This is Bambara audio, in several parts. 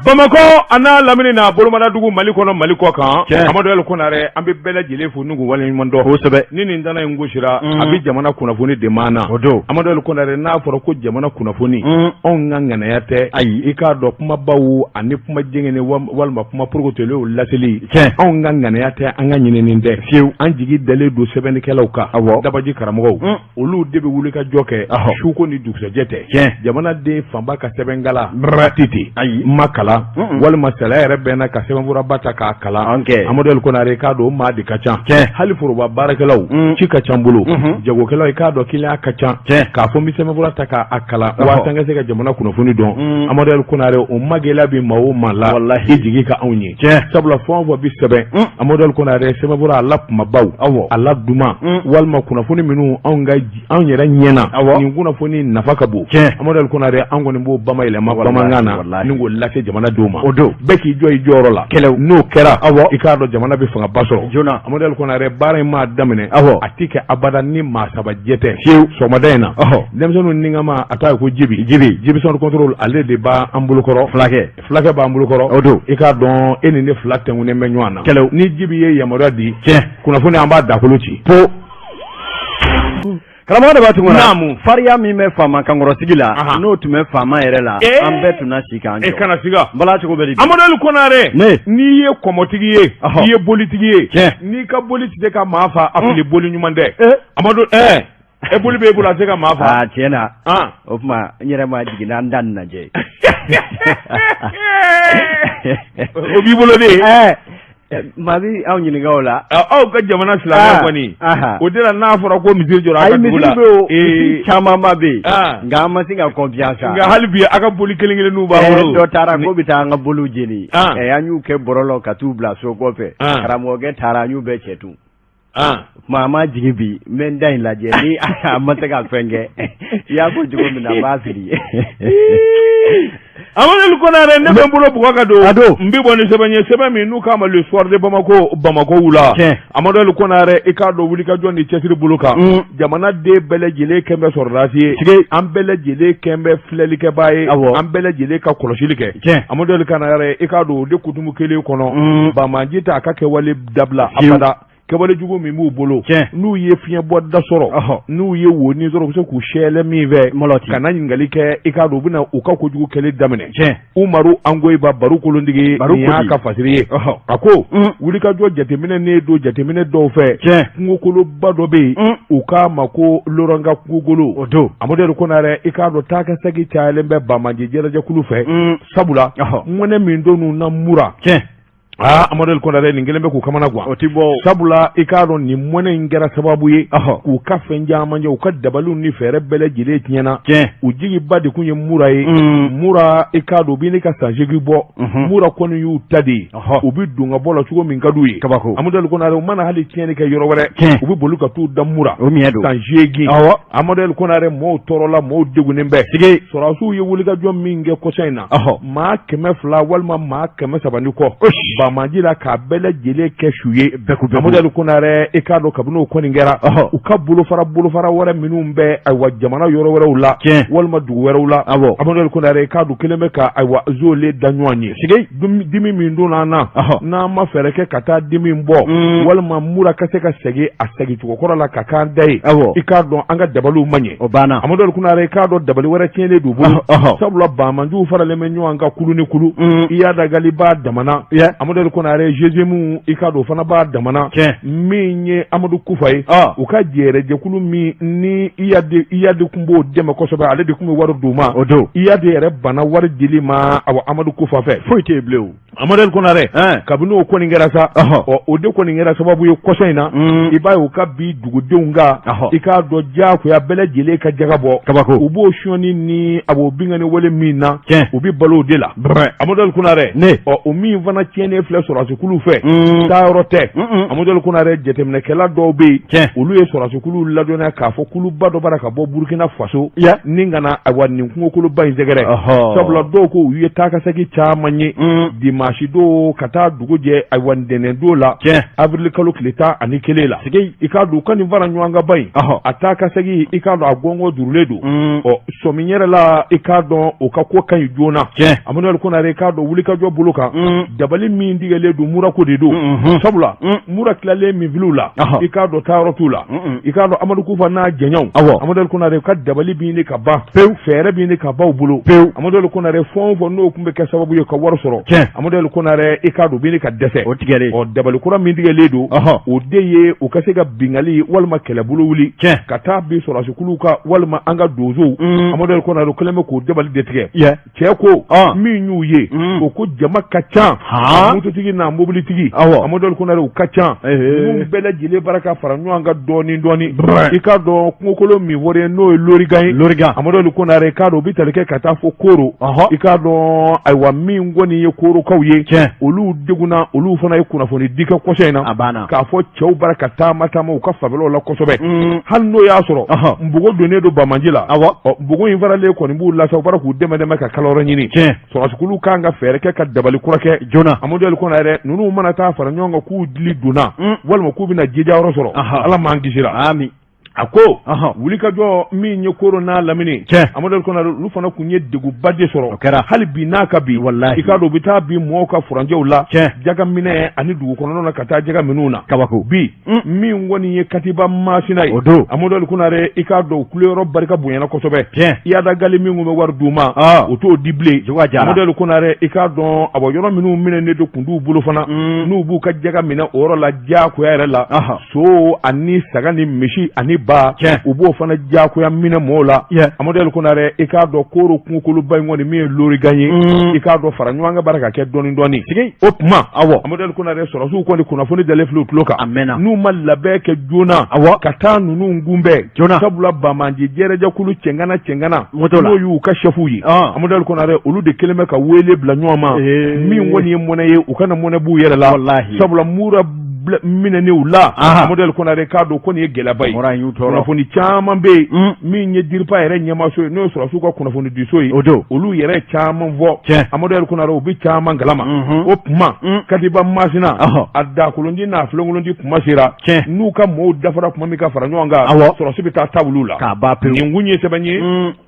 Bamakɔ a n'a lamini n'a bolomadadugu Mali kɔnɔ Mali kɔ kan Amadu El Konare an bɛ bɛɛ lajɛlen fo n'u waleɲuman dɔn kosɛbɛ ni nin tana in gosira a bɛ jamana kunnafoni de maana o don Amadu El Konare n'a fɔra ko jamana kunnafoni anw ka ŋanaya tɛ ayi i k'a dɔn kumabaw ani kuma jɛngɛnen walima kuma porokotolenw laseli anw ka ŋanaya tɛ an ka ɲinini tɛ fiyewu an jigi dalen don sɛbɛnnikɛlaw kan awɔ dabaji karamɔgɔw olu de bɛ wuli ka jɔ kɛ suko ni dugusɛjɛ tɛ jamanaden fanba ka sɛbɛnkala tɛ ten ayi ma kalan walima salaya yɛrɛ bɛnna ka sɛbɛnfuraba ta k'a kalan Amadu El Konare i k'a dɔn o maa de ka ca hali foroba baarakɛlaw ci ka ca bolo jagokɛlaw i k'a dɔn kiliyan ka ca k'a fɔ n bɛ sɛbɛnfura ta k'a kalan waasa n ka se ka jamana kunnafoni dɔn Amadu El Konare o magɛlɛya bɛ maa o maa la i jigi ka anw ye sabula fɛn o fɛn bɛ sɛbɛn Amadu El Konare sɛbɛnfura a la kumabaw a la duman walima kunnafoni minnu anw ka anw yɛrɛ ɲɛna nin kunnafoni nafa ka bon Amadu El Konare an kɔni b'o bayɛlɛma bamanankan na ni k'o lase jamanadenw ma o don bɛɛ k'i jɔ i jɔyɔrɔ la kɛlɛ n'o kɛra i k'a dɔn jamana bɛ fangaba sɔrɔ joona Amadu El Konare baara in maa daminɛ a ti kɛ abada ni maa saba jɛ tɛ fiyewu sɔgɔmada in na denmisɛnninw ni kama a t'a ye ko jibi jibi jibi contrôle ale de b'an bolokɔrɔ fulakɛ fulakɛ b'an bolokɔrɔ o don i k'a dɔn e ni ne fila tɛnkunnen bɛ ɲɔgɔn na kɛlɛ ni jibi ye yamaruya di tiɲɛ kunnafoni an b'a dakolo ci po karamɔgɔ Daba Tunkara naamu fariya min bɛ faama kankɔrɔsigi la n'o tun bɛ faama yɛrɛ la an bɛɛ tun na si k'an jɔ e kana siga n bala cogo bɛ di Amadu El Konare ne n'i ye kɔmɔtigi ye i ye bolitigi ye tiɲɛ n'i ka boli tɛ se ka maa fa a fili boli ɲuman tɛ Amadu ɛɛ e boli b'e bolo a tɛ se ka maa fa aa tiɲɛ na o tuma n yɛrɛ ma jigin n'an da nin lajɛ o b'i bolo de maa bɛ aw ɲininka o la aw ka jamana silamɛ kɔni o de la n'a fɔra ko misiri jɔra a ka dugu la misiri camanba bɛ yen nka an ma se ka confiance nka hali bi a ka boli kelen kelenninw b'a bolo dɔ taara k'o bɛ taa an ka boliw jeni an y'u kɛ bɔrɔ la ka t'u bila so kɔfɛ karamɔgɔkɛ taara an y'u bɛɛ cɛ tun tuma an ma jigin bi n bɛ n da in lajɛ ni a ma se ka fɛn kɛ i y'a fɔ cogo min na n b'a fili Amadu El Konare ne bɛ n bolo bugɔ ka don a don n bɛ bɔ ni sɛbɛn ye sɛbɛn min n'u k'a ma Le Soir de Bamako Bamakɔ wula Amadu El Konare i k'a dɔn wulikajɔ ni cɛsiri bolo kan jamanaden bɛɛ lajɛlen kɛn bɛ sɔrɔdasi ye an bɛɛ lajɛlen kɛn bɛ filɛlikɛbaa ye an bɛɛ lajɛlen ka kɔlɔsili kɛ Amadu El Konare i k'a dɔn o de kutumu kelen kɔnɔ banbaanci t'a ka kɛwale dabila abada kɛwale jugu min b'u bolo n'u ye fiɲɛbɔ da sɔrɔ n'u ye wonin sɔrɔ u bɛ se k'u sɛlɛ min fɛ ka na ɲininkali kɛ i k'a dɔn u bɛna u ka kojugu kɛli daminɛ Umaru Angoyiba baro kolontigi nin y'a ka fasiri ye a ko wulikajɔ jateminɛ ne don jateminɛ dɔw fɛ kungokoloba dɔ bɛ yen u k'a ma ko Lɔrɔnka kungokolo o don Amadu El Konare i k'a dɔn taa ka segin cayalen bɛ banbaanci jɛrɛjɛkulu fɛ sabula mɔnɛ min donn'u na Mura aa Amadu El Konare nin kɛlen bɛ k'u kamana gan o tɛ bɔ sabula i k'a dɔn nin mɔnɛ in kɛra sababu ye k'u ka fɛn caman jɛ u ka dabaliw ni fɛɛrɛ bɛɛ lajɛlen tiɲɛna tiɲɛ u jigiba de tun ye Mura ye Mura i k'a dɔn u bɛ ne ka san 8 bɔ Mura kɔni y'u ta de ye u bɛ don ka bɔ la cogo min ka d'u ye kabako Amadu El Konare u mana hali tiɲɛni kɛ yɔrɔ wɛrɛ u bɛ boli ka t'u da Mura o miɲɛ don san 8 awɔ Amadu El Konare mɔɔw tɔɔrɔla mɔɔw degunnen bɛ sigi sɔrɔdasiw ye wulikajɔ min kɛ kɔsa in na maa 200 walima maa 300 ni kɔ banbaanci la k'a bɛɛ lajɛlen kɛ su ye Amadu El Konare i k'a dɔn kabini o kɔni kɛra u ka bolofara bolofara wɛrɛ minnu bɛ ayiwa jamana yɔrɔ wɛrɛw la walima dugu wɛrɛw la Amadu El Konare i k'a dɔn kelen bɛ ka ayiwa zole da ɲɔgɔn ye sigi dimi min donna an na n'an ma fɛɛrɛ kɛ ka taa dimi bɔ walima Mura ka se ka segin a segin cogo kɔrɔ la ka k'an da ye i k'a dɔn an ka dabaliw ma ɲɛ o banna Amadu El Konare i k'a dɔn dabali wɛrɛ tiɲɛnen d'u bolo sabula banbaanciw faralen bɛ ɲɔgɔn kan kulu ni kulu Iyad Ag Ghali b'a damana Amadu El Konare GSIM i k'a dɔn o fana b'a damana min ye Amadu Kufa ye u ka jɛrɛjɛkulu min ni Iyad tun b'o dɛmɛ kosɛbɛ ale de tun bɛ wari d'u ma o don Iyad yɛrɛ banna wari dili ma awa Amadu Kufa fɛ foyi tɛ yen bilen Amadu El Konare kabini o kɔni kɛra sa ɔ o de kɔni kɛra sababu ye kɔsa in na i b'a ye u ka bi dugudenw kan i k'a dɔn diyagoya bɛɛ lajɛlen ka jaga bɔ kabako u b'o sonyani ni a b'o binkanni wale min na u bɛ balo o de la Amadu El Konare ne ɔ o min fana tiɲɛnen filɛ sɔrɔdasikulu fɛ taayɔrɔ tɛ Amadu El Konare jateminɛkɛla dɔw bɛ yen olu ye sɔrɔdasikulu ladɔnniya k'a fɔ kuluba dɔ b'a la ka bɔ Burukina Faso ni ka na ayiwa nin kungokoloba in sɛgɛrɛ sabula dɔw ko u ye taa ka segin caman ye dimanche Dimanche don ka taa dugu jɛ, ayiwa, ntɛnɛn don la, avril kalo tile 11 la, i k'a dɔn u ka nin fara ɲɔgɔn kan ba in, a taa ka segin, i k'a dɔn a gɔngɔn duurulen don. Ɔ sɔmi yɛrɛ la, i k'a dɔn o ka ko ka ɲi joona. Amadu Konare, i k'a dɔn wulikajɔ bolo kan, dabali min tigɛlen don mura ko de don, sabula mura tilalen minfiliw la, i k'a dɔn taayɔrɔ t'u la. I k'a dɔn Amadu Kufa n'a jɛɲɔgɔnw, Amadu Konare ka dabali bɛ ɲini ka ban pewu, fɛɛrɛ bɛ ɲini ka ban u bolo pewu. Amadu Konare, fɛn o fɛn n'o tun bɛ kɛ sababu ye ka wari sɔrɔ, Amadu Konare, i k'a dɔn u bɛ ɲini ka dɛsɛ. O tigɛlen. Ɔ dabali kura min tigɛlen don, o de ye u ka se ka binkanni walima kɛlɛbolo wuli ka taa bin sɔrɔdasikuluw kan walima an ka donsow. Amadu Konare kɛlen bɛ k'o dabali de tigɛ. Cɛ ko min y'u ye, o ko jama ka ca, mototigi n'a mobilitigi, Amadu Konare, u ka ca. Ninnu bɛɛ lajɛlen bara ka fara ɲɔgɔn kan dɔɔnin dɔɔnin. I k'a dɔn kungokolon min fɔra ye, n'o ye Lorigan ye, Lorigan, Amadu Konare, i k'a dɔn u bɛ tali kɛ ka taa fo Koro. I k'a dɔn, ayiwa, min kɔni ye Korokaw ye, olu degunna, olu fana ye kunnafoni di kɛ kɔsa in na. A banna. K'a fɔ cɛw bara ka taama taama u ka fanfɛlaw la kosɛbɛ, hali n'o y'a sɔrɔ npogo donnen don banbaanci la. Ɔ npogo in faralen kɔni b'u la sa, u bara k'u dɛmɛ dɛmɛ ka kala wɛrɛ ɲini. Sɔrɔdasikulu kan ka fɛɛrɛ kɛ ka dabali kura kɛ joona. Amadu Konare, ninnu mana taa fara ɲɔgɔn kan k'u dili donna walima k'u bɛna jija yɔrɔ sɔrɔ, Ala m'an kisira. Ami. A ko wulikajɔ min ye Koro n'a lamini, Amadu Konare, olu fana tun ye degunba de sɔrɔ. O kɛra. Hali bi n'a ka bi, walahi, i k'a dɔn u bɛ taa bin mɔgɔw ka furancɛw la, jaga minɛ ani dugu kɔnɔna na ka taa jaga minnu na. Kabako. Bi min kɔni ye Katiba Masina ye, o don, Amadu Konare, i k'a dɔn u kuleyɔrɔ barika bonyana kosɛbɛ. Iyad Ag Ghali min tun bɛ wari d'u ma, o t'o di bilen. Amadu Konare, i k'a dɔn a yɔrɔ minnu minɛnen don tun t'u bolo fana, n'u b'u ka jaga minɛ o yɔrɔ la diyagoya yɛrɛ la, so ani saga ni misi ani ba, u b'o fana diyagoya minɛ mɔgɔw la. Amadu Konare, i k'a dɔn Koro kungokoloba in kɔni min ye Lorigan ye, i k'a dɔn fara ɲɔgɔn kan bara ka kɛ dɔɔnin dɔɔnin. O tuma, Amadu Konare, sɔrɔdasiw kɔni kunnafoni dalen filɛ u tulo kan, a mɛnna. N'u ma labɛn kɛ joona ka taa ninnu kunbɛn joona, sabula banbaanci jɛrɛjɛkulu cɛngana cɛngana n'o y'u ka chefw ye, Amadu Konare, olu de kɛlen bɛ ka wele bila ɲɔgɔn ma. Min kɔni ye mɔnɛ ye, u kana mɔnɛ b'u yɛrɛ la, sabula mura minɛnen u la. Amadu Konare, k'a dɔn ko nin ye gɛlɛyaba ye. Kunnafoni caman bɛ yen, min ye DIRPA yɛrɛ ɲɛmaaso ye, n'o ye sɔrɔdasiw ka kunnafoni diso ye, o don, olu yɛrɛ caman fɔ. Amadu Konare, u bɛ caman kalama. O tuma, Katiba Masina, a dakolonci n'a filenkolonci kuma sera, n'u ka mɔgɔw dafara tuma min ka fara ɲɔgɔn kan, sɔrɔdasi bɛ taa ta olu la. K'a ban pewu. Nin kun ye sɛbɛn ye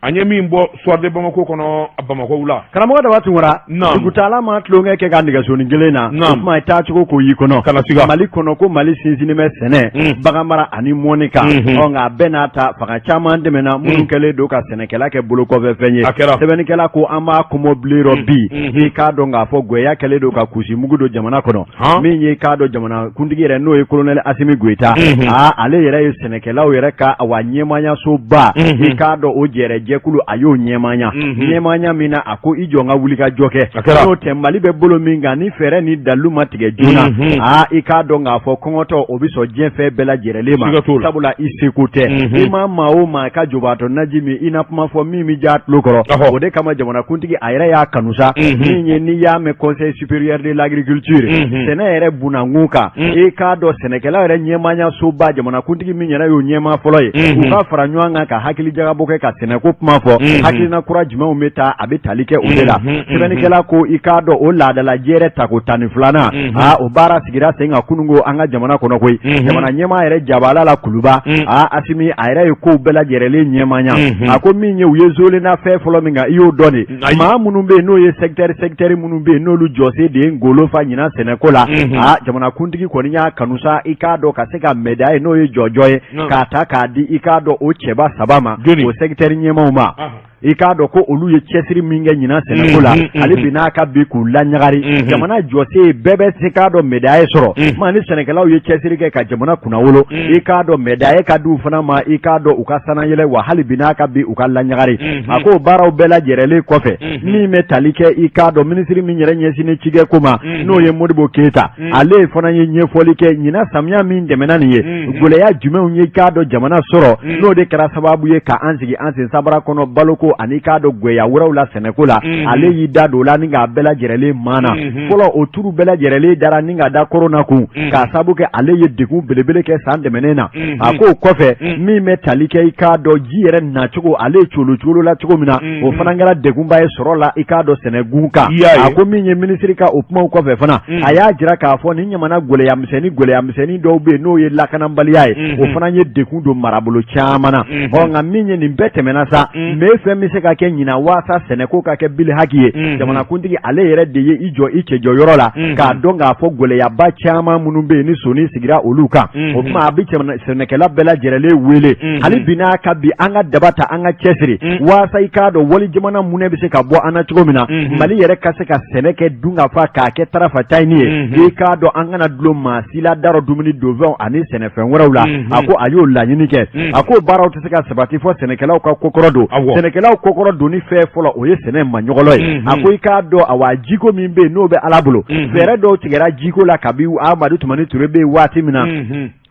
an ye min bɔ Soir de Bamako kɔnɔ Bamakɔ la. Karamɔgɔ Daba Tunkara, dugutaala ma tulonkɛ kɛ ka nɛgɛsonin kelen na, o tuma taacogo ko y'i kɔnɔ. Kana siga. Mali kɔnɔ ko Mali sinsinnen bɛ sɛnɛ, baganmara ani mɔni kan. Ɔ nka a bɛɛ n'a ta, fanga caman dɛmɛna minnu kɛlen don ka sɛnɛkɛla kɛ bolokɔfɛfɛn ye. A kɛra. Sɛbɛnnikɛla ko an b'a kɔmɔbilen rɔ bi, i k'a dɔn k'a fɔ gwɛya kɛlen don ka kusi mugu don jamana kɔnɔ. Min ye k'a dɔn jamana kuntigi yɛrɛ, n'o ye kolonɛli Asimi Goyita, aa ale yɛrɛ ye sɛnɛkɛlaw yɛrɛ ka awa ɲɛmaayasoba, i k'a dɔn o jɛrɛjɛkulu, a y'o ɲɛmaaya ɲɛmaaya min na, a ko i jɔ n ka wulikajɔ kɛ, n'o tɛ Mali bɛ bolo min kan, ni fɛɛrɛ ni dalilu ma tigɛ joona, aa i k'a dɔn k'a fɔ kɔngɔtɔ o bɛ sɔn diɲɛ fɛn bɛɛ lajɛrɛlen ma, sabula i seko tɛ. I ma maa o maa ka jobaatɔ naji min, i na kuma fɔ min bɛ diya tulo kɔrɔ. O de kama jamanakuntigi a yɛrɛ y'a kanu sa, min ye n'i y'a mɛn Conseil supérieur de l'agriculture, sɛnɛ yɛrɛ bunakun kan, i k'a dɔn sɛnɛkɛla yɛrɛ ɲɛmaayasoba, jamanakuntigi min yɛrɛ y'o ɲɛmaa fɔlɔ ye, u ka fara ɲɔgɔn kan ka hakili jagabɔ kɛ ka sɛnɛko kuma fɔ, hakilina kura jumɛnw bɛ taa, a bɛ tali kɛ o de la. Sɛbɛnnikɛla ko i k'a dɔn o laadala jɛrɛ tako 12nan, aa o baara sigira sen kan kununko an ka jamana kɔnɔ koyi. Jamana ɲɛmaa yɛrɛ jabala la Kuluba, aa Asimi a yɛrɛ ye kow bɛɛ lajɛrɛlen ɲɛmaaya. A ko min ye u ye zolenna fɛn fɔlɔ min kan, i y'o dɔn de. Maa minnu bɛ yen n'o ye secteur secteur minnu bɛ yen n'olu jɔsen de ye ngolo fa ɲinan sɛnɛko la, aa jamanakuntigi kɔni y'a kanu sa, i k'a dɔn ka se ka médaille n'o ye jɔjɔ ye k'a ta k'a di, i k'a dɔn o cɛba saba ma, o secteur ɲɛmaaw ma. I k'a dɔn ko olu ye cɛsiri min kɛ ɲinan sɛnɛko la, hali bi n'a ka bi k'u laɲagari, jamana jɔsen bɛɛ bɛ se k'a dɔn médaille sɔrɔ maa ni sɛnɛkɛlaw ye cɛsiri kɛ ka jamana kunnawolo, i k'a dɔn médaille ka di u fana ma, i k'a dɔn u ka sanayɛlɛ wa hali bi n'a ka bi u ka laɲagari. A ko baaraw bɛɛ lajɛrɛlen kɔfɛ, min bɛ tali kɛ, i k'a dɔn minisiri min yɛrɛ ɲɛsinnen cikɛko ma, n'o ye Modibo Keyita, ale fana ye ɲɛfɔli kɛ ɲinan samiya min tɛmɛna nin ye, gɛlɛya jumɛnw ye k'a dɔn jamana sɔrɔ, n'o de kɛra sababu ye k'an sigi an sen sabara kɔnɔ baloko ko ani k'a dɔn gwɛya wɛrɛw la sɛnɛko la, ale y'i da don o la ni k'a bɛɛ lajɛrɛlen maana. Fɔlɔ, o turu bɛɛ lajɛrɛlen dara ni ka da korona kun, k'a sabu kɛ ale ye degun belebele kɛ san tɛmɛnen na. A k'o kɔfɛ, min bɛ tali kɛ i k'a dɔn ji yɛrɛ nacogo, ale ye colo colo la cogo min na, o fana kɛra degunba ye sɔrɔ la i k'a dɔn sɛnɛgun kan. A ko min ye minisiri ka o kumaw kɔfɛ fana, a y'a jira k'a fɔ ni ɲamana gɛlɛya misɛnnin gɛlɛya misɛnnin dɔw bɛ yen, n'o ye lakanabaliya ye, o fana ye degun don marabolo caman na. Ɔ nka min ye nin bɛɛ tɛmɛna sa, mais fɛn bɛ se ka kɛ ɲinan waasa sɛnɛko ka kɛ bili haki ye, jamanakuntigi ale yɛrɛ de ye i jɔ i cɛjɔyɔrɔ la k'a dɔn k'a fɔ gɛlɛyaba caman minnu bɛ yen ni soni sigira olu kan. O tuma a bɛ sɛnɛkɛla bɛɛ lajɛrɛlen wele hali bi n'a ka bi an ka daba ta, an ka cɛsiri waasa i k'a dɔn wali jamana munɛ bɛ se ka bɔ an na cogo min na, Mali yɛrɛ ka se ka sɛnɛ kɛ dun ka fa k'a kɛ tarafatayini ye. I k'a dɔn an kana dulon maa si la darɔ dumuni donfɛnw ani sɛnɛfɛn wɛrɛw la. A ko a y'o laɲini kɛ. A ko baaraw tɛ se ka sabati fɔ sɛnɛkɛlaw ka kokɔrɔ don. Sɛnɛkɛlaw kokɔrɔ donni fɛn fɔlɔ, o ye sɛnɛ maɲɔgɔlɔ ye. A ko i k'a dɔn awa jiko min bɛ yen n'o bɛ Ala bolo, fɛɛrɛ dɔw tigɛra jiko la kabi Amadu Tumani Ture bɛ yen waati min na,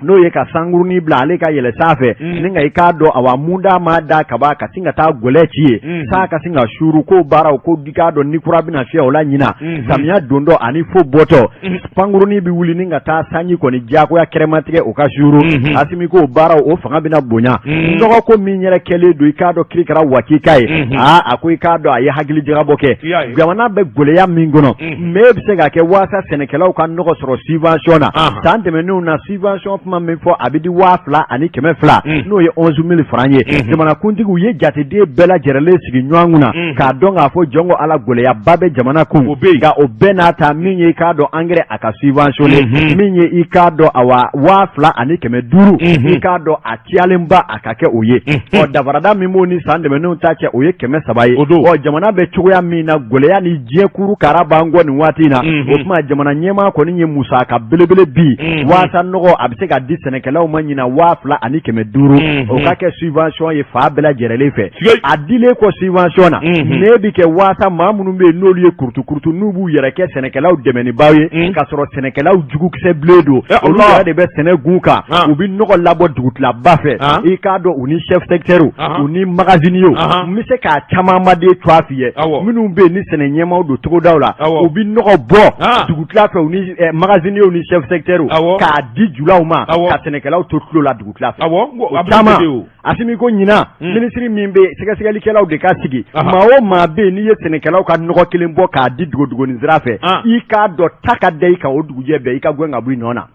n'o ye ka sankurunin bila ale ka yɛlɛ sanfɛ ni nka i k'a dɔn awa munda ma da kaba ka sin ka taa gɛlɛ ci ye saa ka sin ka suuru. Ko baaraw ko i k'a dɔn ni kura bɛna fiyɛ o la ɲinan samiya dontɔ ani fo bɔtɔ, pankurunin bɛ wuli ni ka taa sanji kɔni diyagoya kɛrɛmatigɛ o ka suuru. Asimi ko baaraw o fanga bɛna bonya. Nɔgɔ ko min yɛrɛ kɛlen don i k'a dɔn kirikara wakika ye, aa a ko i k'a dɔn a ye hakili jagabɔ kɛ. Jamana bɛ gɛlɛya min kɔnɔ, mais bɛ se ka kɛ waasa sɛnɛkɛlaw ka nɔgɔ sɔrɔ subvention na. San tɛmɛnenw na, subvention kuma min fɔ, a bɛ di 2200, n'o ye 11 000 francs ye. Jamanakuntigiw ye jateden bɛɛ lajɛrɛlen sigi ɲɔgɔn kunna k'a dɔn k'a fɔ jɔn ko Ala gɛlɛyaba bɛ jamana kun. Nka o bɛɛ n'a ta, min ye i k'a dɔn engrais a ka subventionné, min ye i k'a dɔn awa 2500, i k'a dɔn a cayalenba a ka kɛ o ye. Ɔ dafarada min b'o ni san tɛmɛnenw ta cɛ, o ye 300 ye. Ɔ jamana bɛ cogoya min na, gɛlɛya ni diɲɛ kuru kara b'an kɔ nin waati in na, o tuma jamana ɲɛmaa kɔni ye musaka belebele bi waasa nɔgɔ a bɛ se ka di sɛnɛkɛlaw ma ɲinan 2500, o ka kɛ subvention ye fan bɛɛ lajɛrɛlen fɛ. A dilen kɔ subvention na, ne bɛ kɛ waasa maa minnu bɛ yen n'olu ye kurutukurutu, n'u b'u yɛrɛ kɛ sɛnɛkɛlaw dɛmɛnibaaw ye k'a sɔrɔ sɛnɛkɛlaw jugukisɛ bilen don, olu yɛrɛ de bɛ sɛnɛ gun kan, u bɛ nɔgɔ labɔ dugutilaba fɛ, i k'a dɔn u ni chef secteur, u ni magasiniers. N bɛ se k'a camanba de tɔgɔ f'i ye, minnu bɛ yen ni sɛnɛ ɲɛmaaw don togodaw la, u bɛ nɔgɔ bɔ dugutila fɛ, u ni magasiniers ni chef secteur, k'a di julaw ma ka sɛnɛkɛlaw to tulo la dugutila fɛ. O caman. Asimi ko ɲinan, minisiri min bɛ sɛgɛsɛgɛlikɛlaw de ka sigi, maa o maa bɛ yen n'i ye sɛnɛkɛlaw ka nɔgɔ kelen bɔ k'a di dogodogonin sira fɛ, i k'a dɔn ta ka da i kan o dugujɛ bɛɛ, i ka gɛn ka bɔ i nɔ na.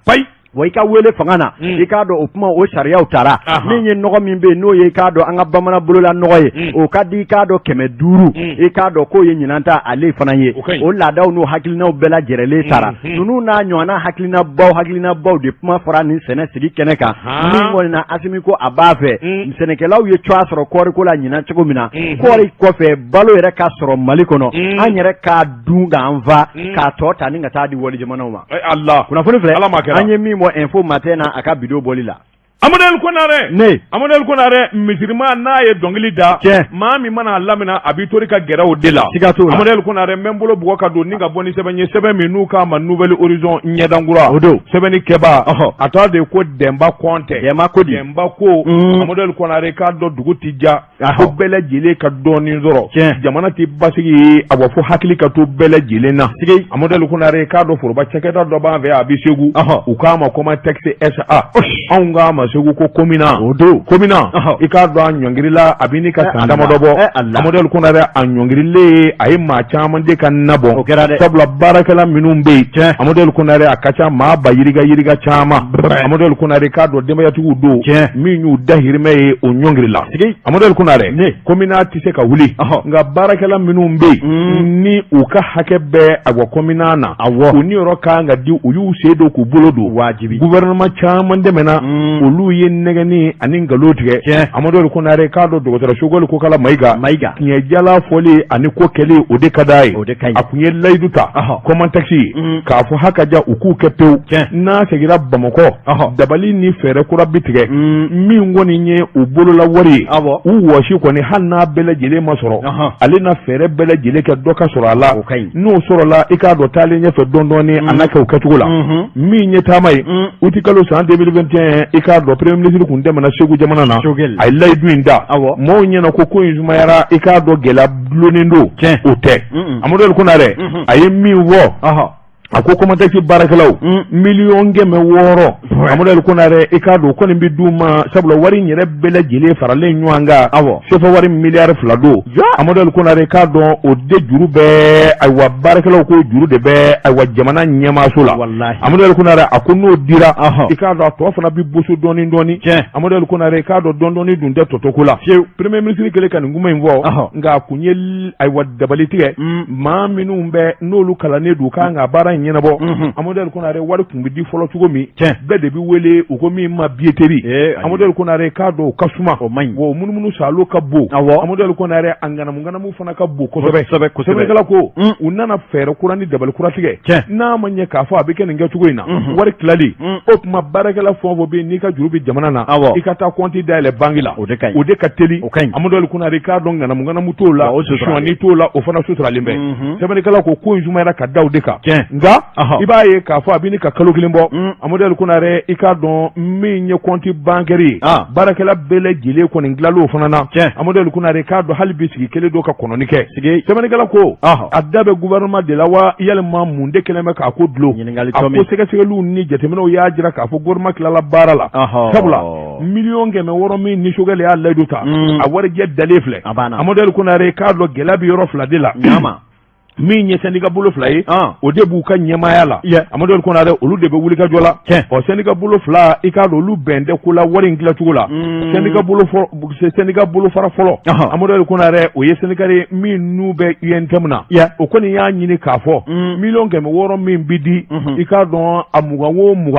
Wa i ka wele fanga na. I k'a dɔn o kuma o sariyaw tara. Min ye nɔgɔ min bɛ yen, n'o ye i k'a dɔn an ka bamanan bolola nɔgɔ ye, o ka di i k'a dɔn 500, i k'a dɔn k'o ye ɲinan ta ale fana ye. O laadaw n'o hakilinaw bɛɛ lajɛrɛlen tara. Ninnu n'a ɲɔgɔnna hakilinabaw hakilinabaw de kuma fɔra nin sɛnɛ sigi kɛnɛ kan. Min kɔni na, Asimi ko a b'a fɛ sɛnɛkɛlaw ye cogoya sɔrɔ kɔɔriko la ɲinan cogo min na, kɔɔri kɔfɛ balo yɛrɛ ka sɔrɔ Mali kɔnɔ, an yɛrɛ k'a dun k'an fa, k'a tɔ ta ni ka taa di wali jamanaw ma. Allah kunnafoni filɛ an ye min bɔ Info Matin na a ka bidon bɔli la. Amadu Konare. Ne. Amadu Konare, misirima n'a ye dɔnkili da, tiɲɛ, maa min mana a lamina, a b'i tori ka gɛrɛ o de la. Siga t'o la. Amadu Konare, n bɛ n bolo bugɔ ka don ni ka bɔ ni sɛbɛn ye, sɛbɛn min n'u k'a ma Nouvel Horizon ɲɛdankura. O don. Sɛbɛnni kɛba, a tɔgɔ de ye ko Dɛnba Kɔntɛ. Dɛnba ko di? Dɛnba ko, Amadu Konare k'a dɔn dugu ti ja ko bɛɛ lajɛlen ka dɔɔnin sɔrɔ. Jamana tɛ basigi ye, a fɔ hakili ka to bɛɛ lajɛlen na. Amadu Konare k'a dɔn foroba cakɛda dɔ b'an fɛ, a bɛ Segu, u k'a ma Comatex SA, anw k'a ma Segu ko Komina. O don. Komina, i k'a dɔn a ɲɔngirila a bɛ ka san damadɔ bɔ. Amadu Konare, a ɲɔngirilen, a ye maa caman de ka na bɔ. O kɛra dɛ. Sabula baarakɛla minnu bɛ yen, Amadu Konare, a ka ca maa ba yirika yirika caman. Amadu Konare k'a dɔn denbayatigiw don min y'u dahirimɛ ye, o ɲɔngirila. Amadu Konare, Komina tɛ se ka wuli, nka baarakɛla minnu bɛ yen ni u ka hakɛ bɛ a Komina na, u niyɔrɔ ka kan ka di, u y'u sen don k'u bolo don. Wajibi. Gouvernement caman dɛmɛna, olu ye nɛgɛnni ani nkalon tigɛ. Amadu Konare k'a dɔn dɔgɔtɔrɔ Sogɛli Kokala Mayiga, tiɲɛ jala fɔli ani ko kɛli, o de ka d'a ye. A tun ye layidu ta Comatex ye k'a fɔ ha ka ja u k'u kɛ pewu, n'a seginna Bamakɔ, dabali ni fɛɛrɛ kura bi tigɛ. Min kɔni ye u bolola wari ye, u wɔsi kɔni, hali n'a bɛɛ lajɛlen ma sɔrɔ, ale na fɛɛrɛ bɛɛ lajɛlen kɛ dɔ ka sɔrɔ a la. N'o sɔrɔla, i k'a dɔn taalen ɲɛfɛ dɔɔnin dɔɔnin, a na kɛ o kɛcogo la. Min ye taama ye, utikalo san 2021, i k'a dɔn dɔn premier ministre kun tɛmɛna Segu jamana na a ye layidu in da maaw ɲɛna ko in sumayara i k'a dɔn gɛlɛya dulonnen don o tɛ Amadu El Konare a ye min fɔ a ko Comatex baarakɛlaw 600,000 Amadu El Konare i k'a dɔn o kɔni bɛ d'u ma sabula wari in yɛrɛ bɛɛ lajɛlen faralen ɲɔgɔn kan awɔ sefa wari miliyari 2 don Amadu El Konare i k'a dɔn o de juru bɛ ayiwa baarakɛlaw ko juru de bɛ ayiwa jamana ɲɛmaaso la Amadu El Konare a ko n'o dira i k'a dɔn a tɔ fana bɛ boso dɔɔnin dɔɔnin Amadu El Konare i k'a dɔn dɔɔnin dɔɔnin dun tɛ tɔtɔ ko la premier ministre kɛlen ka nin kuma in fɔ nka a kun ye ayiwa dabali tigɛ maa minnu bɛ n'olu kalannen don kan ka baara in ɲɛnabɔ Amadu El Konare wari tun bɛ di fɔlɔ cogo min bɛɛ de bɛ wele u ko min ma billetterie Amadu El Konare k'a dɔn o ka suma o man ɲi wa o munumunu salo ka bon Amadu El Konare a ŋanamu ŋanamu fana ka bon kosɛbɛ sɛbɛnnikɛla ko u nana fɛɛrɛ kura ni dabali kura tigɛ n'a ma ɲɛ k'a fɔ a bɛ kɛ nin kɛcogo in na wari tilali o tuma baarakɛla fɛn o fɛn bɛ yen n'i ka juru bɛ jamana na i ka taa kɔnti dayɛlɛ banki la o de ka teli Amadu El Konare k'a dɔn ŋanamu ŋanamu t'o la sonyani t'o la o fana suturalen bɛ sɛbɛnnikɛla ko ko in sumayara ka da o de kan nka i b'a ye k'a fɔ a bɛ ɲini ka kalo kelen bɔ Amadu El Konare i k'a dɔn min ye kɔnti bankɛri ye baarakɛla bɛɛ lajɛlen kɔni tilal'o fana na Amadu El Konare k'a dɔn hali bi sigi kelen don ka kɔnɔni kɛ sɛbɛnnikɛla ko a da bɛ gouvernement de la wa yalima mun de kɛlen bɛ k'a ko dulon a ko sɛgɛsɛgɛliw ni jateminɛw y'a jira k'a fɔ gouvernement tilala baara la sabula 600,000 min ni Choguel y'a layidu ta a warijɛ dalen filɛ Amadu El Konare k'a dɔn gɛlɛya bɛ yɔrɔ fila de la min ye syndicat bolo fila ye o de b'u ka ɲɛmaaya la Amadu El Konare olu de bɛ wulikajɔ la ɔ syndicat bolo fila i k'a dɔn olu bɛn tɛ ko la wari in tilacogo la syndicat bolofara fɔlɔ Amadu El Konare o ye syndicat ye min n'u bɛ UNTM na o kɔni y'a ɲini k'a fɔ 600,000 min bɛ di i k'a dɔn a 20 o 20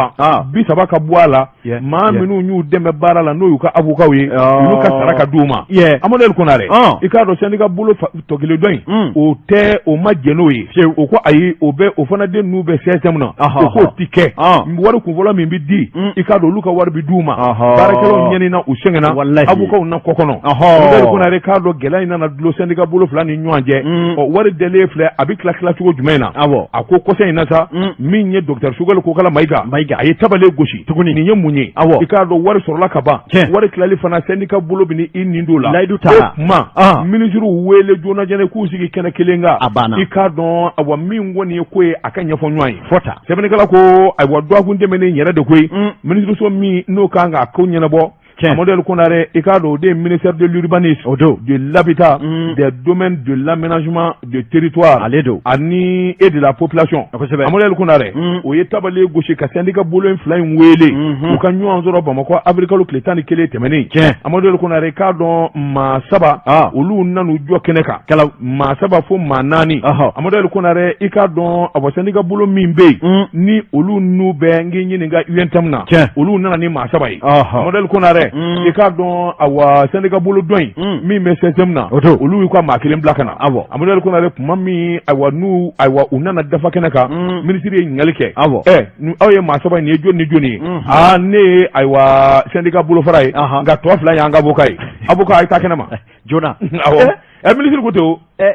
30 ka bɔ a la maa minnu y'u dɛmɛ baara la n'o y'u ka avocat ye olu ka sara ka d'u ma Amadu El Konare i k'a dɔn syndicat bolo tɔ kelen dɔ in o tɛ o ma jɛn n'o ye o ko ayi o bɛ o fana den n'u bɛ CSTM na o k'o ti kɛ wari kunfɔlɔ min bɛ di i k'a dɔn olu ka wari bɛ d'u ma baarakɛlaw ɲɛnina u sɛgɛnna avocatw na kɔ kɔnɔ Amadu El Konare k'a dɔn gɛlɛya in nana dulon syndicat bolo fila ni ɲɔgɔn cɛ ɔ wari dalen filɛ a bɛ tila tilacogo jumɛn na a ko kɔsa in na sa min ye docteur Choguel Kokala Mayiga a ye tabale gosi tuguni nin ye mun ye i k'a dɔn wari sɔrɔla ka ban wari tilali fana syndicat bolo bɛ i nin don la layidu ta o tuma minisiriw wele joona joona k'u sigi kɛnɛ kelen kan a banna i k'a dɔn awa min kɔni ye ko ye a ka ɲɛfɔ ɲɔgɔn ye fɔta sɛbɛnnikɛla ko ayiwa dɔgɔkun tɛmɛnen yɛrɛ de koyi minisiriso min n'o kan k'a ko ɲɛnabɔ Amadu El Konare i k'a dɔn o de ye ministère de l'urbanisme o don de l'habitat des domaines de l'aménagement de territoire ale don ani et de la population kosɛbɛ Amadu El Konare o ye tabale gosi ka syndicat bolo in fila in wele u ka ɲɔgɔn sɔrɔ Bamakɔ avril kalo tile 11 tɛmɛnen tiɲɛ Amadu El Konare i k'a dɔn maa saba olu nan'u jɔ kɛnɛ kan kalaw maa saba fo maa naani Amadu El Konare i k'a dɔn awa syndicat bolo min bɛ yen ni olu n'u bɛ n k'i ɲininka UNTM na olu nana ni maa saba ye Amadu El Konare i k'a dɔn awa syndicat bolo dɔ in min bɛ CSTM na olu y'u ka maa kelen bila ka na Amadu El Konare tuma min ayiwa n'u ayiwa u nana dafa kɛnɛ kan minisiri ye ɲininkali kɛ ɛ aw ye maa saba in nin ye jɔni ni jɔni ye aa ne ye ayiwa syndicat bolofara ye nka tɔ fila y'an ka avocat ye avocat a ye taa kɛnɛ ma joona awɔ ɛ minisiri ko ten o ɛ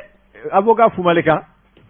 avocat fumale kan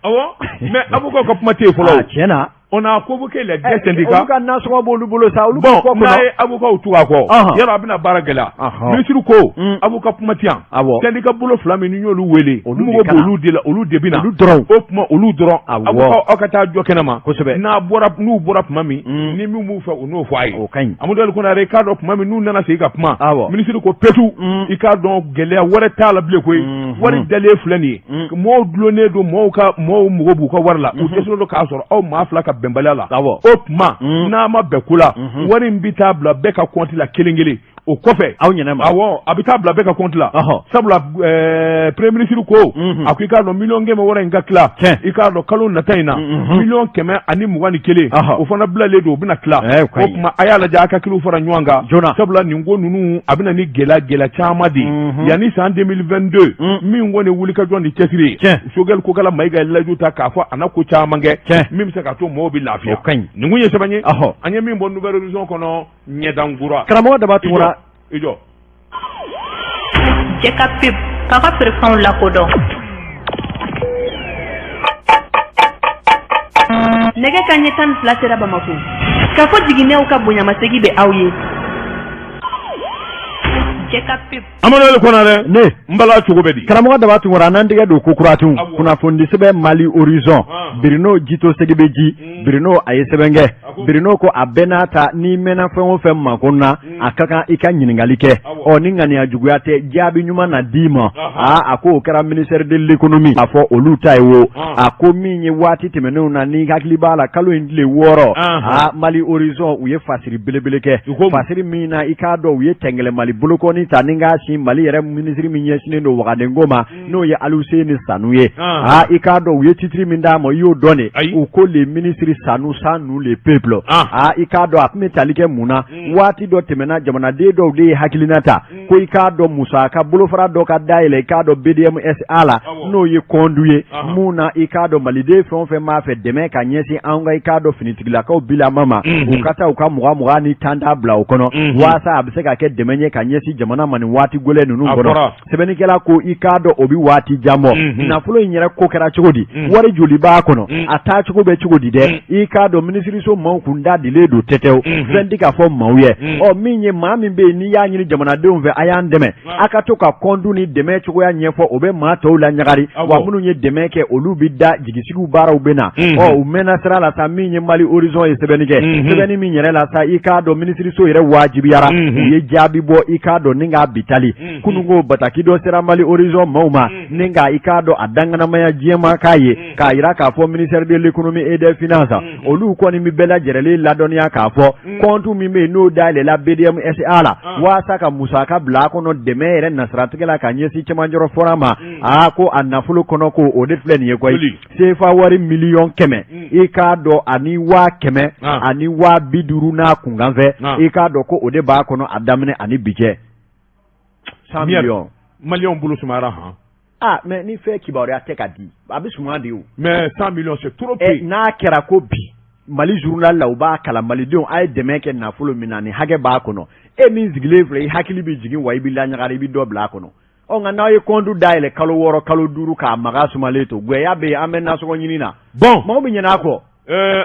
awɔ mais avocat ka kuma tɛ yen fɔlɔ tiɲɛ na on a convoqué les deux syndicats olu ka nasɔngɔ b'olu bolo sa olu bon n'a ye avocat tugu a kɔ yɔrɔ a bɛna baara gɛlɛya ministre ko avocat kuma tɛ yan syndicat bolo fila min ni y'olu wele olu mago b'olu de la olu de bɛ na olu dɔrɔn o tuma olu dɔrɔn avocat aw ka taa jɔ kɛnɛ ma kosɛbɛ n'a bɔra n'u bɔra tuma min ni min b'u fɛ u n'o fɔ a ye o ka ɲi Amadu El Konare i k'a dɔn tuma min n'u nana segin ka kuma ministre ko petu i k'a dɔn gɛlɛya wɛrɛ t'a la bilen koyi wari dalen filɛ nin ye mɔgɔw dulonnen don mɔgɔw ka mɔgɔw mago b'u ka wari la u dɛsɛlen don k'a sɔrɔ aw maa fila ka bɛnbaliya la o tuma n'a ma bɛn ko la wari in bɛ taa bila bɛɛ ka kɔnti la kelen kelen o kɔfɛ aw ɲɛna ma awɔ a bɛ taa bila bɛɛ ka kɔnti la sabula premier ministre ko a ko i k'a dɔn 600,000 in ka tila i k'a dɔn kalo nata in na 121,000 o fana bilalen don o bɛna tila o tuma a y'a lajɛ a ka hakiliw fara ɲɔgɔn kan joona sabula nin ko ninnu a bɛna ni gɛlɛya gɛlɛya caman de ye yanni san 2022 min kɔni wulikajɔ ni cɛsiri ye Choguel Kokala Mayiga ye layidu ta k'a fɔ a na ko caman kɛ min bɛ se k'a to mɔgɔw bɛ lafiya o ka ɲi nin kun ye sɛbɛn ye an ye min bɔ Nouvel Horizon kɔnɔ ɲɛdankura karamɔgɔ Daba Tunkara i jɔ Jɛ ka pub k'a ka feerefɛnw lakodɔn nɛgɛ kanɲɛ 12 sera Bamakɔ k'a fɔ jiginɛw ka bonyamasegin bɛ aw ye. Amadu Konarɛ, ne n bala cogo bɛ di? Karamɔgɔ Daba Tunkara, n'an tɛgɛ don ko kura tun kunnafonidi sɛbɛn Mali Horizon, Bruno Jito Segibeji, Bruno a ye sɛbɛn kɛ. Bruno ko a bɛɛ n'a ta, n'i mɛnna fɛn o fɛn makun na, a ka kan i ka ɲininkali kɛ. Ɔ ni ŋaniya juguya tɛ, jaabi ɲuman na d'i ma. Aa, a ko o kɛra ministère de l'économie, a fɔ olu ta ye wo. A ko min ye waati tɛmɛnenw na, ni hakili b'a la, kalo in tile 6, aa, Mali Horizon u ye fasiri belebele kɛ, fasiri min na i k'a dɔn u ye tɛngɛlɛ Mali bolokɔni ta ni k'a sin Mali yɛrɛ minisiri min ɲɛsinnen don wagadenko ma, n'o ye Aluseni Sanu ye. Aa, i k'a dɔn u ye titiri min d'a ma, i y'o dɔn de. U ko le ministre Sanu sans nous le peuple. Aa, i k'a dɔn a tun bɛ tali kɛ mun na? Waati dɔ tɛmɛna, jamanaden dɔw de ye hakilina ta ko i k'a dɔn musaka bolofara dɔ ka dayɛlɛ, i k'a dɔn BDMSA la, n'o ye kɔndu ye mun na, i k'a dɔn maliden fɛn o fɛn b'a fɛ dɛmɛ ka ɲɛsin anw ka, i k'a dɔn finitigilakaw bilama ma, u ka taa u ka 20 20 ni 10 10 bila o kɔnɔ, waasa a bɛ se ka kɛ dɛmɛ ye ka ɲɛsin jamana ma nin waati gɛlɛn ninnu kɔnɔ. Sɛbɛnnikɛla ko i k'a dɔn o bɛ waati jan bɔ. Nafolo in yɛrɛ ko kɛra cogo di? Wari joli b'a kɔnɔ? A taacogo bɛ cogo di dɛ? I k'a dɔn minisiriso maaw kun da dilen don tɛtɛw, fɛn tɛ ka fɔ maaw ye. Ɔ min ye maa min bɛ yen, n'i y'a ɲini jamanadenw fɛ a y'an dɛmɛ, a ka to ka kɔntu ni dɛmɛ cogoya ɲɛfɔ, o bɛ maa tɔw la ɲagari wa. Minnu ye dɛmɛ kɛ, olu bɛ da jigisigiw baaraw bɛ na. Ɔ u mɛnna sira la sa. Min ye Mali Horizon ye sɛbɛnni kɛ, sɛbɛnni min yɛrɛ la sa, i k'a dɔn minisiriso yɛrɛ wajibiyara, u ye jaabi bɔ, i k'a dɔn ni k'a bitali. Kununko bataki dɔ sera Mali Horizon maaw ma, ni ka i k'a dɔn a danganamaya diɲɛma k'a ye, k'a jira k'a fɔ ministère de l'économie et des finances, olu kɔni bɛ bɛɛ lajɛrɛlen ladɔnniya k'a fɔ kɔntu min bɛ yen, n'o dayɛlɛla BDMSA la waasa ka musaka bila a kɔnɔ, dɛmɛ yɛrɛ nasiratigɛ la ka ɲɛsin cɛmancɛrɔ fɔra ma. Aa, ko a nafolo kɔnɔ, ko o de filɛ nin ye koyi, sefa wari 100 000 000, i k'a dɔn ani 100 000 ani 50 000 n'a kunkanfɛ, i k'a dɔn ko o de b'a kɔnɔ a daminɛ ani bi cɛ. 100 millions. Maliyɛnw bolo sumayara han. Ah, mais ni fɛn kibaruya tɛ ka di, a bɛ suma de o. Mais 100 millions, c'est trop peu. N'a kɛra ko bi Mali journal la, u b'a kalan, malidenw a ye dɛmɛ kɛ nafolo min na, ni hakɛ b'a kɔnɔ, e min sigilen filɛ, i hakili bɛ jigin wa, i bɛ laɲagara, i bɛ dɔ bila a kɔnɔ. Ɔ nka n'aw ye compte dayɛlɛ kalo 6, kalo 5, k'a maga sumalen to, gwɛya bɛ yen, an bɛ nasɔngɔ ɲini na. Bon. Maaw bɛ ɲinɛ a kɔ.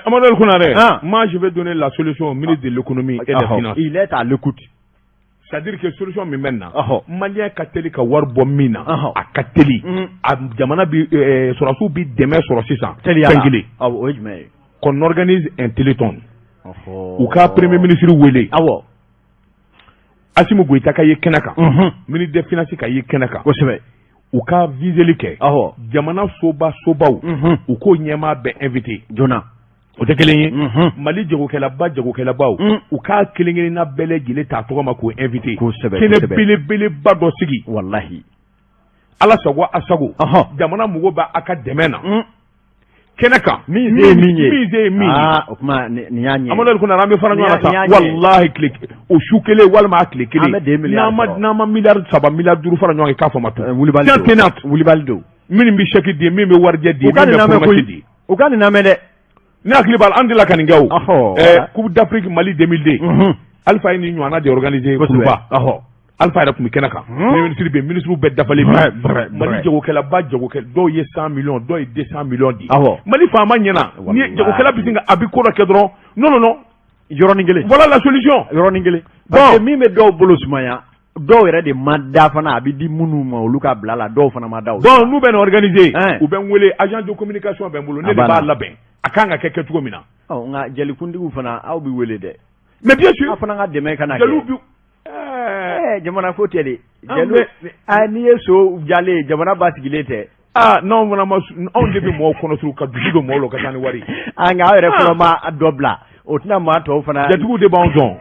Amadou Konaré, moi je vais donner la solution au ministre de l'économie et des finances. Il est à l'écoute. C'est-à-dire que solution min bɛ na, malien ka teli ka wari bɔ min na, a ka teli, a jamana bi sɔrɔdasiw bi dɛmɛ sɔrɔ sisan. Teliya la. Fɛn kelen. Awɔ, o ye jumɛn ye? Qu'on organise un téléthon. U ka premier ministre wele. Assimi Goïta ka ye kɛnɛ kan. Ministre des finances ka ye kɛnɛ kan. U ka viseli kɛ. Jamana soba sobaw. U k'o ɲɛmaa bɛɛ invité. Joona. O tɛ kelen ye. Mali jagokɛlaba jagokɛlabaw, u k'a kelen kelenna bɛɛ lajɛlen ta tɔgɔ ma k'o invité. Kɛnɛ belebeleba dɔ sigi. Walahi. Ala sago a sago. Jamana mago b'a a ka dɛmɛ na. Kɛnɛ kan. Min se ye min ye. Min se ye min ye. Aa, o tuma nin y'a ɲɛ. Amadu Konare, an bɛ fara ɲɔgɔn na sa, walahi tile o su kelen walima a tile kelen. An bɛ 2 milliards sɔrɔ. N'an ma 3 miliyari, 5 miliyari fara ɲɔgɔn kan, i k'a fɔ ma to. Wulibali don. Wulibali don. Minnu bɛ chèque di, min bɛ warijɛ di, min bɛ promesse di. U ka nin lamɛn dɛ. Ne hakili b'a la, an delila ka nin kɛ o. Coupe d'Afrique Mali 2002. Alpha ye nin ɲɔgɔnna de organiser Kuluba. Alpha yɛrɛ tun bɛ kɛnɛ kan. Ministre bɛ, ministre bɛɛ dafalen bɛ. Mali jagokɛlaba jagokɛla dɔw ye 100 millions, dɔw ye 200 millions di. Mali faama ɲɛna. Ni jagokɛla bɛ sin ka a bɛ ko dɔ kɛ dɔrɔn, non non non. Yɔrɔnin kelen. Voilà la solution. Yɔrɔnin kelen. Parce que min bɛ dɔw bolo sumaya, dɔw yɛrɛ de ma da fana, a bɛ di minnu ma, olu ka bila la, dɔw fana ma da o. Bon, n'u bɛ nin organiser, u bɛ n wele, agent de communication bɛ n bolo, ne de b'a labɛn. A kan ka kɛ kɛcogo min na. Ɔ nka jelikuntigiw fana, aw bɛ wele dɛ. Mais bien sûr. Aw fana ka dɛmɛ ka na kɛ. Jeliw bi. Jamana ko tɛ de. Jeliw, n'i ye so jalen ye, jamana basigilen tɛ. Aa, n'anw fana ma, anw de bɛ mɔgɔw kɔnɔ suru ka dusu don mɔgɔw la ka taa ni wari. Aa, nka aw yɛrɛ fɔlɔ ma dɔ bila, o tɛna maa tɔw fana. Jatigiw de b'anw dɔn.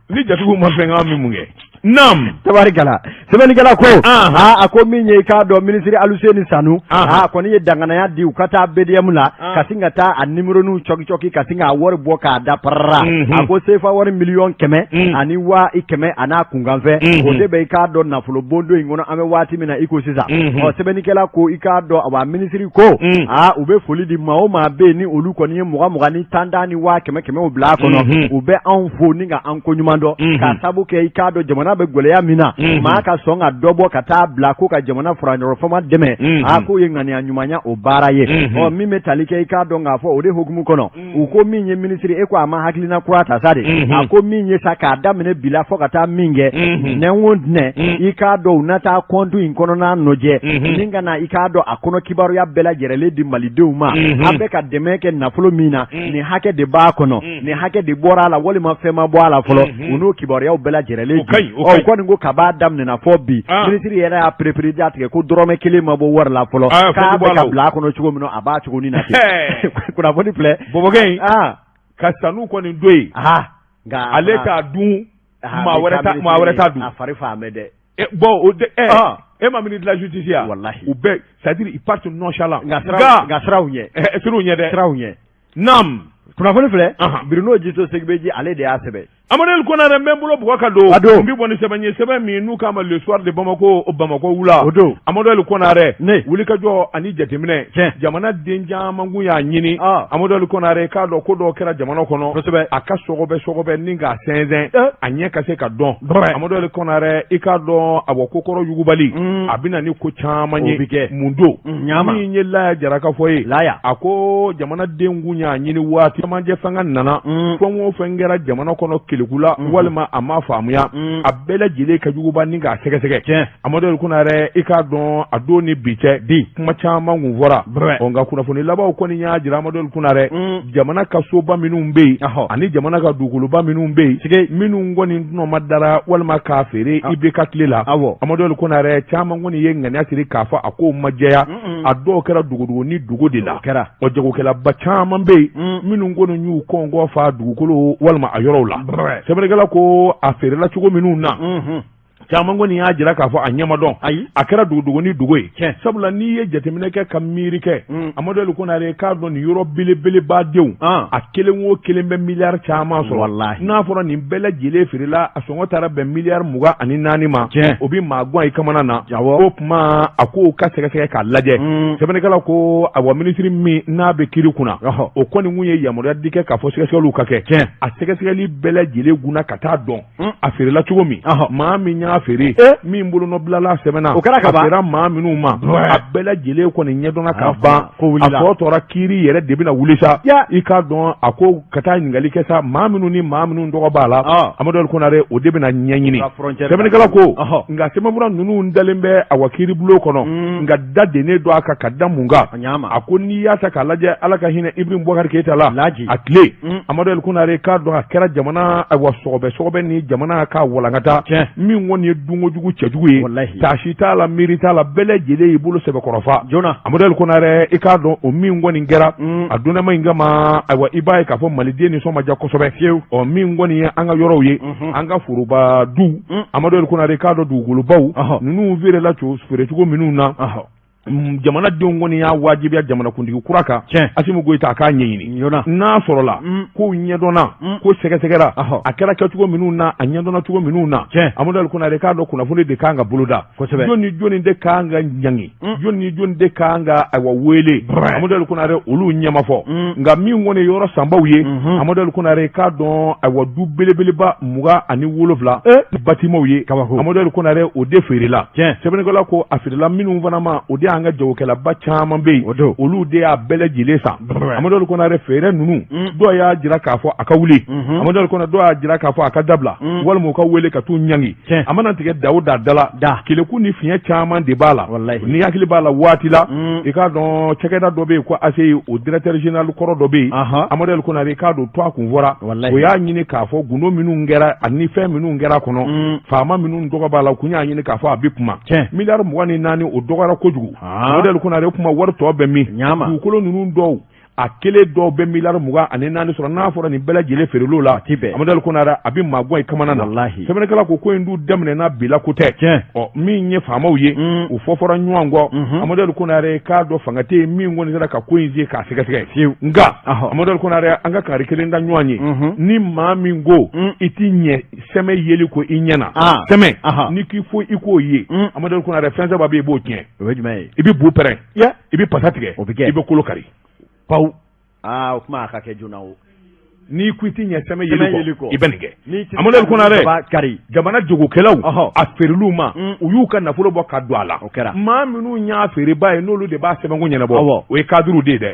Ni jatigiw ma fɛn k'an bɛ mun kɛ? Naam. Tabarikala, sɛbɛnnikɛla ko aa, a ko min ye, i k'a dɔn minisiri Aluseni Sanu, aa, kɔni ye danganaya di u ka taa BDM la, ka sin ka taa a numéro cɔki cɔki, ka sin k'a wari bɔ k'a da parara. A ko sefa wari 100 100 000 a n'a kunkanfɛ, o de bɛ, i k'a dɔn, nafolo bondo in kɔnɔ an bɛ waati min na i ko sisan. Ɔ sɛbɛnnikɛla ko, i k'a dɔn, awa, minisiri ko aa, u bɛ foli di maa o maa bɛ yen ni olu kɔni ye 20 20 ni 10 10 ni 100 100 bila a kɔnɔ, u bɛ anw fo ni ka an ko ɲuman dɔn, k'a sabu kɛ, i k'a dɔn, jamana jamana bɛ gɛlɛya min na, maa ka sɔn ka dɔ bɔ ka taa bila ko ka jamana faraɲɔgɔnfama dɛmɛ, a k'o ye ŋaniya ɲumanya o baara ye. Ɔ, min bɛ tali kɛ, i k'a dɔn k'a fɔ o de hukumu kɔnɔ, u ko min ye minisiri e ko a ma hakilina kura ta sa de, a ko min ye sa k'a daminɛ bi la fo ka taa min kɛ ntɛnɛn o ntɛnɛn, i k'a dɔn u na taa kɔntu in kɔnɔna nɔjɛ ni ka na, i k'a dɔn a kɔnɔ kibaruya bɛɛ lajɛrɛlen di malidenw ma, an bɛ ka dɛmɛ kɛ nafolo min na, nin hakɛ de b'a kɔnɔ, nin hakɛ de bɔra a la walima fɛn ma bɔ a la fɔlɔ, u n'o kibaruyaw bɛɛ lajɛrɛlen di. Ɔ, u kɔni ko kab'a daminɛna fɔ bi, minisiri yɛrɛ y'a perepere tigɛ ko dɔrɔmɛ kelen ma bɔ wari la fɔlɔ, k'a bɛ ka bila a kɔnɔ cogo min na, a b'a cogo nin na ten. Kunnafoni filɛ. Bɔbɔkɛ in ka sanu kɔni don yen, nka ale t'a dun, maa wɛrɛ t'a maa wɛrɛ t'a dun. A fari fa mɛn dɛ. Bon, o de e ma ministre de la justice ya, walahi, u bɛɛ, c'est à dire ils partent nonchalant. Nka siran u ɲɛ. Siran u ɲɛ dɛ. Siran u ɲɛ. Naam. Kunnafoni filɛ, Bruno Jito Segbeji, ale de y'a sɛbɛn. Amadu Konare, n bɛ n bolo bugɔ ka don. A don. N bɛ bɔ ni sɛbɛn ye, sɛbɛn min n'u k'a ma Le Soir de Bamako, Bamakɔ wula. O don. Amadu Konare. Ne. Wulikajɔ ani jateminɛ. Tiɲɛ. Jamana den caman kun y'a ɲini. Amadu Konare, k'a dɔn ko dɔw kɛra jamana kɔnɔ. Kosɛbɛ. A ka sɔgɔbɛ sɔgɔbɛ ni k'a sɛnsɛn. A ɲɛ ka se ka dɔn. Amadu Konare, i k'a dɔn a ko kɔrɔ yugubali. A bɛ na ni ko caman ye. O bɛ kɛ. Mun don? Ɲama. Min ye Laya Jara ka fɔ ye. Laya. A ko jamanaden kun y'a ɲini waati camancɛ fanga nana. Fɛn o fɛn kɛra jamana kɔnɔ keleku la, walima a ma faamuya, a bɛɛ lajɛlen ka juguba ni k'a sɛgɛsɛgɛ. Amadu Konare, i k'a dɔn a don ni bi cɛ bi kuma caman kun fɔra. Ɔ, nka kunnafoni labanw kɔni y'a jira, Amadu Konare, jamana ka soba minnu bɛ yen ani jamana ka dugukoloba minnu bɛ yen, minnu kɔni tɔnɔma dara walima k'a feere IBK tile la, Amadu Konare, caman kɔni ye ŋaniya siri k'a fɔ a kow ma jɛya. A dɔw kɛra dogodogo ni dogo de la. Kɛra. Ɔ, jagokɛlaba caman bɛ yen minnu kɔni y'u kɔngɔ fa dugukolo walima a yɔrɔw la. Sɛbɛnnikɛla ko a feerela cogo minnu na, caman kɔni y'a jira k'a fɔ a ɲɛ ma dɔn. Ayi. A kɛra dogodogo ni dogo ye, sabula n'i ye jateminɛ kɛ ka miiri kɛ, Amadu Konare, k'a dɔn nin yɔrɔ belebeleba denw, a kelen o kelen bɛ miliyari caman sɔrɔ. Walahi. N'a fɔra nin bɛɛ lajɛlen feerela, a sɔngɔ taara bɛn miliyari 24 ma, o bɛ maa gan i kamana na. O tuma a ko ka sɛgɛsɛgɛ k'a lajɛ. Sɛbɛnnikɛla ko awa, minisiri min n'a bɛ kiri kunna, o kɔni kun ye yamaruya di kɛ k'a fɔ sɛgɛsɛgɛliw ka kɛ. A sɛgɛsɛgɛli bɛɛ lajɛlen gunna ka taa dɔn a feerela cogo min, maa min y'a feere, min bolonɔ bilala sɛbɛn na, o kɛra ka ban, a feera maa minnu ma, a bɛɛ lajɛlen kɔni ɲɛdɔnna ka ban. A tɔ tora kiiri yɛrɛ de bɛna wuli sa. I k'a dɔn a ko ka taa ɲininkali kɛ sa, maa minnu ni maa minnu tɔgɔ b'a la, Amadu Konare, o de bɛna ɲɛɲini. Sɛbɛnnikɛla ko nka sɛbɛnfura ninnu dalen bɛ awa kiiribulon kɔnɔ, nka da dennen don a kan ka da mun kan? A ko n'i y'a ta k'a lajɛ, Ala ka hinɛ Ibrahim Boubacar Keita la, a tile, Amadu Konare, k'a dɔn a kɛra jamana awa sɔgɔbɛ sɔgɔbɛ ni jamana ka walankata min kɔni ye dunkojugu cɛjugu ye, taasi t'a la, miiri t'a la, bɛɛ lajɛlen y'i bolo sɛbɛkɔrɔ fa. Amadu Konare, i k'a dɔn o min kɔni kɛra a donnama in kama, ayiwa, i b'a ye k'a fɔ maliden nisɔn ma diya kosɛbɛ fiyewu. Ɔ, min kɔni ye an ka yɔrɔw ye, an ka foroba du, Amadu Konare, k'a dɔn dugukolobaw ninnu feerela feerecogo minnu na, jamanadenw kɔni y'a wajibiya jamanakuntigi kura kan, Asimi Goyita, a k'a ɲɛɲini. N'a sɔrɔla kow ɲɛdɔnna, ko sɛgɛsɛgɛra, a kɛra kɛcogo minnu na, a ɲɛdɔnna cogo minnu na, Amadu Konare, k'a dɔn kunnafoni de kan ka boloda. Jɔn ni jɔni de kan ka ɲangi, jɔn ni jɔni de kan ka ayiwa wele, Amadu Konare, olu ɲɛ ma fɔ. Nka min kɔni yɔrɔ sanbaw ye, Amadu Konare, k'a dɔn ayiwa du belebeleba 27 batimaw ye, Amadu Konare, o de feerela. Sɛbɛnnikɛla ko a feerela minnu fana ma, o de y'an ka jagokɛlaba caman bɛ yen, olu de y'a bɛɛ lajɛlen san. Amadu Konare, feere ninnu, dɔw y'a jira k'a fɔ a ka wuli, Amadu Konare, dɔw y'a jira k'a fɔ a ka dabila, walima u ka wele ka t'u ɲangi. A mana tigɛ da o da da la, keleku ni fiɲɛ caman de b'a la. Ni hakili b'a la, waati la, i k'a dɔn cakɛda dɔ bɛ yen ko ACI, o directeur général kɔrɔ dɔ bɛ yen, Amadu Konare, i k'a dɔn to a kun fɔra, o y'a ɲini k'a fɔ gundo minnu kɛra ani fɛn minnu kɛra kɔnɔ, faama minnu tɔgɔ b'a la, kun y'a ɲini k'a fɔ a bɛ kuma. Miliyari 24, o dɔgɔyara kojugu. Amadu Konare, kuma wari tɔ bɛ min? Dugukolo ninnu dɔw a kelen dɔw bɛ miliyari 24 sɔrɔ. N'a fɔra nin bɛɛ lajɛlen feerel'o la, Amadu Konare, a bɛ maa gwan i kamana na. Sɛbɛnnikɛla ko ko in dun daminɛna bi la ko tɛ. Ɔ, min ye faamaw ye, u fɔ fɔra ɲɔgɔn kɔ. Amadu Konare, k'a dɔn fanga tɛ yen min kɔni sera ka ko in se k'a sɛgɛsɛgɛ fiyewu. Nka Amadu Konare, an ka kari kelen da ɲɔgɔn ye, ni maa min ko i ti ɲɛ sɛmɛ yeli ko i ɲɛ na, sɛmɛ n'i k'i fo i k'o ye, Amadu Konare, fɛn saba bɛ yen i b'o tiɲɛ. I bɛ bu pɛrɛn, i bɛ pasa tigɛ, i bɛ kolo kari. Pawu, aa, o kuma a ka kɛ joona o. N'i ko i tɛ ɲɛ sɛmɛ yeli kɔ, i bɛ nin kɛ. Amadu El Konare, jamana jagokɛlaw a feerel'u ma, u y'u ka nafolo bɔ ka don a la. Maa minnu y'a feerebaa ye, n'olu de b'a sɛbɛnko ɲɛnabɔ, o ye kadiriw de ye dɛ.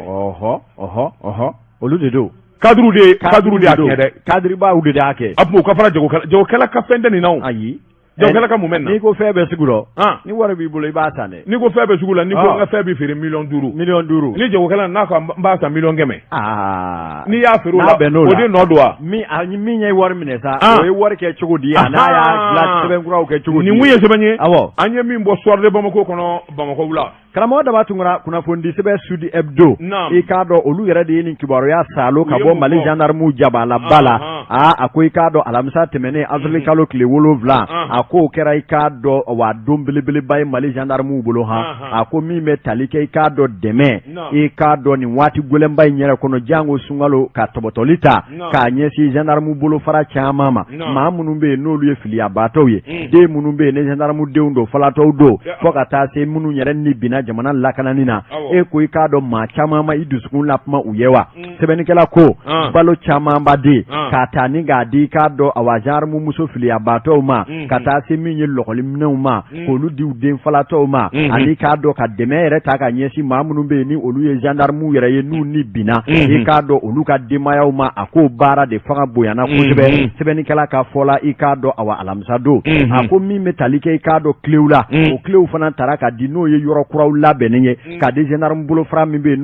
Olu de don. Kadiriw de kadiriw de y'a kɛ dɛ. Kadiribaw de y'a kɛ. A tuma u ka fara jagokɛla ka fɛn tɛ nin na o. Ayi. Jagokɛla ka mun bɛ nin na? N'i ko fɛn bɛ sugu rɔ, ni wari b'i bolo i b'a san dɛ. N'i ko fɛn bɛ sugu la, n'i ko n ka fɛn bɛ feere 5 miliyɔn. 5 miliyɔn. Ni jagokɛla n'a ko n b'a san 100 miliyɔn, n'i y'a feere o la, o de nɔ don wa? Min ye wari minɛ sa, o ye wari kɛ cogo di? A n'a y'a dilan sɛbɛn kuraw kɛ cogo di? Nin kun ye sɛbɛn ye. Awɔ. An ye min bɔ Soir de Bamako kɔnɔ Bamakɔ wula. Karamɔgɔ Daba Tunkara, kunnafonidi sɛbɛn Sud Hebdo, i k'a dɔn olu yɛrɛ de ye nin kibaruya saalo ka bɔ Mali gendarmew jabalaba la. Aa, a ko i k'a dɔn alamisa tɛmɛnen avril kalo tile 7, a k'o kɛra i k'a dɔn wa don belebeleba ye Mali gendarmew bolo han. A ko min bɛ tali kɛ i k'a dɔn dɛmɛ, i k'a dɔn nin waati gɛlɛnba in yɛrɛ kɔnɔ, jango sunkalo ka tɔbɔtɔli ta k'a ɲɛsin gendarme bolofara caman ma, maa minnu bɛ yen n'olu ye filiyabaatɔw ye, den minnu bɛ yen ni gendarme denw don, falatɔw don, fo ka taa se minnu yɛrɛ ni binna jamana lakanani na. E ko i k'a dɔn maa caman ma i dusukun lakuma u ye wa? Sɛbɛnnikɛla ko balo camanba den k'a ta ni k'a di i k'a dɔn awa gendarme muso filiyabaatɔw ma, ka taa se min ye lɔgɔliminɛnw ma, k'olu di u den falatɔw ma, ani k'a dɔn ka dɛmɛ yɛrɛ ta ka ɲɛsin maa minnu bɛ yen ni olu ye gendarmew yɛrɛ ye n'u ni binna, i k'a dɔn olu ka denbayaw ma. A k'o baara de fanga bonyana kosɛbɛ. Sɛbɛnnikɛla ka fɔ la, i k'a dɔn awa alamisa don, a ko min bɛ tali kɛ i k'a dɔn kilew la, o kilew fana tara ka di, n'o ye yɔrɔ kuraw labɛnnen ye ka di gendarme bolofara min bɛ yen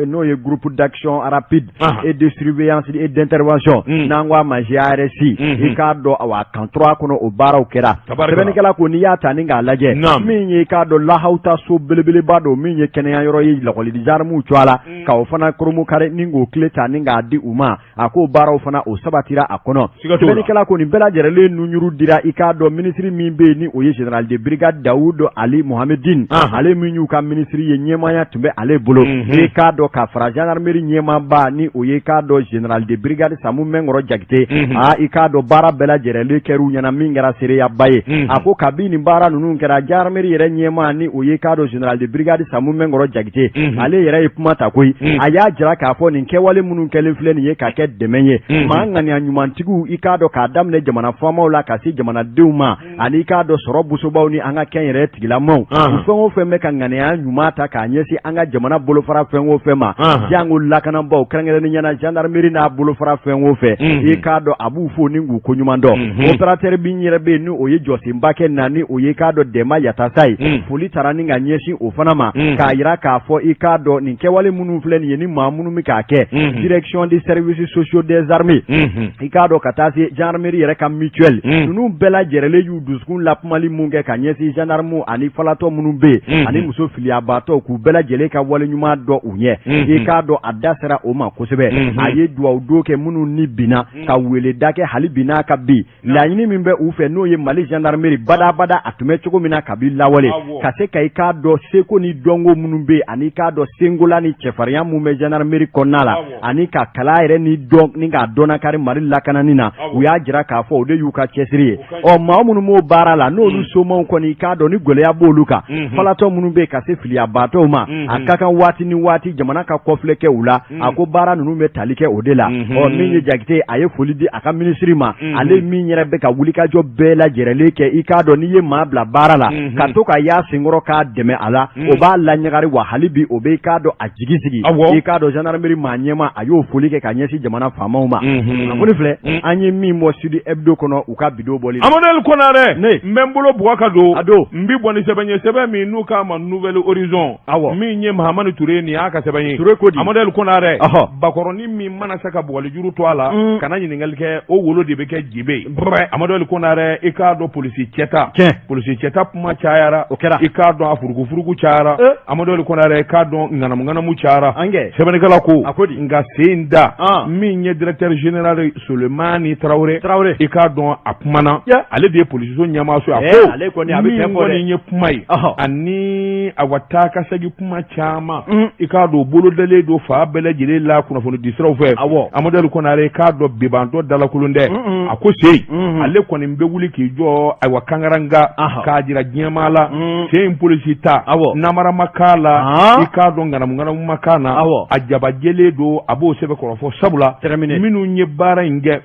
n'o ye groupe d'action rapide et de surveillance et d'intervention, n'an ko a ma GARSI, i k'a dɔn awa camp 3 kɔnɔ o baaraw kɛra. Sɛbɛnnikɛla ko n'i y'a ta ni k'a lajɛ, min ye i k'a dɔn lahawuta so belebeleba don, min ye kɛnɛya yɔrɔ ye lakɔlidi gendarmew cogoya la, ka o fana koromokare ni k'o kile ta ni k'a di u ma, a k'o baaraw fana o sabatira a kɔnɔ. Sɛbɛnnikɛla ko nin bɛɛ lajɛlen nunjuru dira i k'a dɔn minisiri min bɛ yen ni o ye général de brigade Dawudu Ali Mohamedine, ale min y'u ka minisiri ye, ɲɛmaaya tun bɛ ale bolo, i k'a dɔn ka fara gendarmerie ɲɛmaaba ni o ye i k'a dɔn général de brigade Samu Mɛnkɔrɔ Jakite. Aa, i k'a dɔn baara bɛɛ lajɛlen kɛr'u ɲɛna min kɛra seereyaba ye. A ko kabi nin baara ninnu kɛra, gendarmerie yɛrɛ ɲɛmaa ni o ye i k'a dɔn général de brigade Samu Mɛnkɔrɔ Jakite, ale yɛrɛ ye kuma ta koyi. A y'a jira k'a fɔ nin kɛwale minnu kɛlen filɛ nin ye ka kɛ dɛmɛ ye maa ŋaniya ɲumantigiw, i k'a dɔn k'a daminɛ jamana faamaw la ka se jamanadenw ma, ani i k'a dɔn sɔrɔ bosobaw ni an ka kɛnyɛrɛ tigilamaw, u fɛn o fɛn bɛ ka ŋaniya ɲuman ta k'a ɲɛsin an ka jamana bolofara fɛn o fɛn ma, jango lakanabaaw, kɛrɛnkɛrɛnnenya la gendarmerie n'a bolofara fɛn o fɛn, i k'a dɔn a b'u fo ni k'u koɲuman dɔn. Opérateur min yɛrɛ bɛ yen ni o ye jɔsenba kɛ na, ni o ye i k'a dɔn Dɛma Yatasa ye, foli taara ni ka ɲɛsin o fana ma, k'a jira k'a fɔ i k'a dɔn nin kɛwale minnu filɛ nin ye ni maa minnu bɛ k'a kɛ, direction des services sociaux des armées, i k'a dɔn ka taa se gendarmerie yɛrɛ ka mutuelle, ninnu bɛɛ lajɛlen y'u dusukun lakumali mun kɛ ka ɲɛsin gendarme ani falatɔ minnu bɛ yen ani muso filiyabaatɔw, k'u bɛɛ lajɛlen ka wale ɲuman dɔn u ɲɛ, i k'a dɔn a da sera o ma kosɛbɛ. A ye dugawu don kɛ minnu ni binna, ka weleda kɛ hali bi n'a ka bi laɲini min bɛ u fɛ, n'o ye Mali gendarmerie badabada a tun bɛ cogo min na kabi lawale, ka se ka i k'a dɔn seko ni dɔnko minnu bɛ yen, ani i k'a dɔn senkola ni cɛfarinya min bɛ gendarmerie kɔnɔna la, ani ka kala yɛrɛ ni dɔn ni k'a dɔnnakari Mali lakanani na. U y'a jira k'a fɔ o de y'u ka cɛsiri ye. Ɔ, maa minnu b'o baara la, n'olu somaw kɔni i k'a dɔn ni gɛlɛya b'olu kan, falatɔ minnu bɛ yen ka se filiyabaatɔw ma, a ka kan waati ni waati jamana ka kɔfilɛ kɛ u la. A ko baara ninnu bɛ tali kɛ o de la. Ɔ, min ye Jakite, a ye foli di a ka minisiri ma, ale min yɛrɛ bɛ ka wulikajɔ bɛɛ lajɛrɛlen kɛ. I k'a dɔn n'i ye maa bila baara la, ka to ka y'a senkɔrɔ k'a dɛmɛ a la, o b'a laɲagari wa hali bi o bɛ i k'a dɔn a jigi sigi. I k'a dɔn gendarmerie maa ɲɛmaa, a y'o foli kɛ ka ɲɛsin jamana faamaw ma. Kunnafoni filɛ an ye min bɔ Sud Hebdo kɔnɔ u ka bidon bɔli. Amadu Konarɛ, n bɛ n bolo bugɔ ka don a don, n bɛ bɔ ni sɛbɛn ye, sɛbɛn min n'u k'a ma Nouvel Horizon. Awɔ, min ye Mahamani Ture, nin y'a ka sɛbɛn ye. Ture ko di? Amadu Konarɛ, bakɔrɔnin min mana se ka bugɔlijuru to a la, kana ɲininkali kɛ, o wolo de bɛ kɛ jibe ye. Amadu Konarɛ, i k'a dɔn polisi cɛta, polisi cɛta kuma cayara. O kɛra. I k'a dɔn a furugufurugu cayara. Amadu Konarɛ, i k'a dɔn ŋanamuŋanamu cayara. Sɛbɛnnikɛla ko, a ko di? Nka sen da min ye directeur général Sulemani Tarawele, Tarawele, i k'a dɔn a kumana, ale de ye polisiso ɲɛmaaso. A ko ale kɔni a bɛ min kɔni ye kuma ye, ani awa taa ka segin kuma caman, i k'a dɔn bolodalen don fa bɛɛ lajɛlen la kunnafoni di siraw fɛ. Awɔ. Amadu El Konare k'a dɔn bibantɔ dalakolon tɛ. A ko sen ale kɔni bɛ wuli k'i jɔ, ayiwa, kankaranga k'a jira diɲɛmaa la. Sen in polisi ta. Awɔ. Namara ma k'a la. Han. I k'a dɔn ŋanamuŋanamu ma k'a na. Awɔ. A jabajɛlen don, a b'o sɛbɛkɔrɔ fɔ, sabula Terminé. minnu ye baara in kɛ,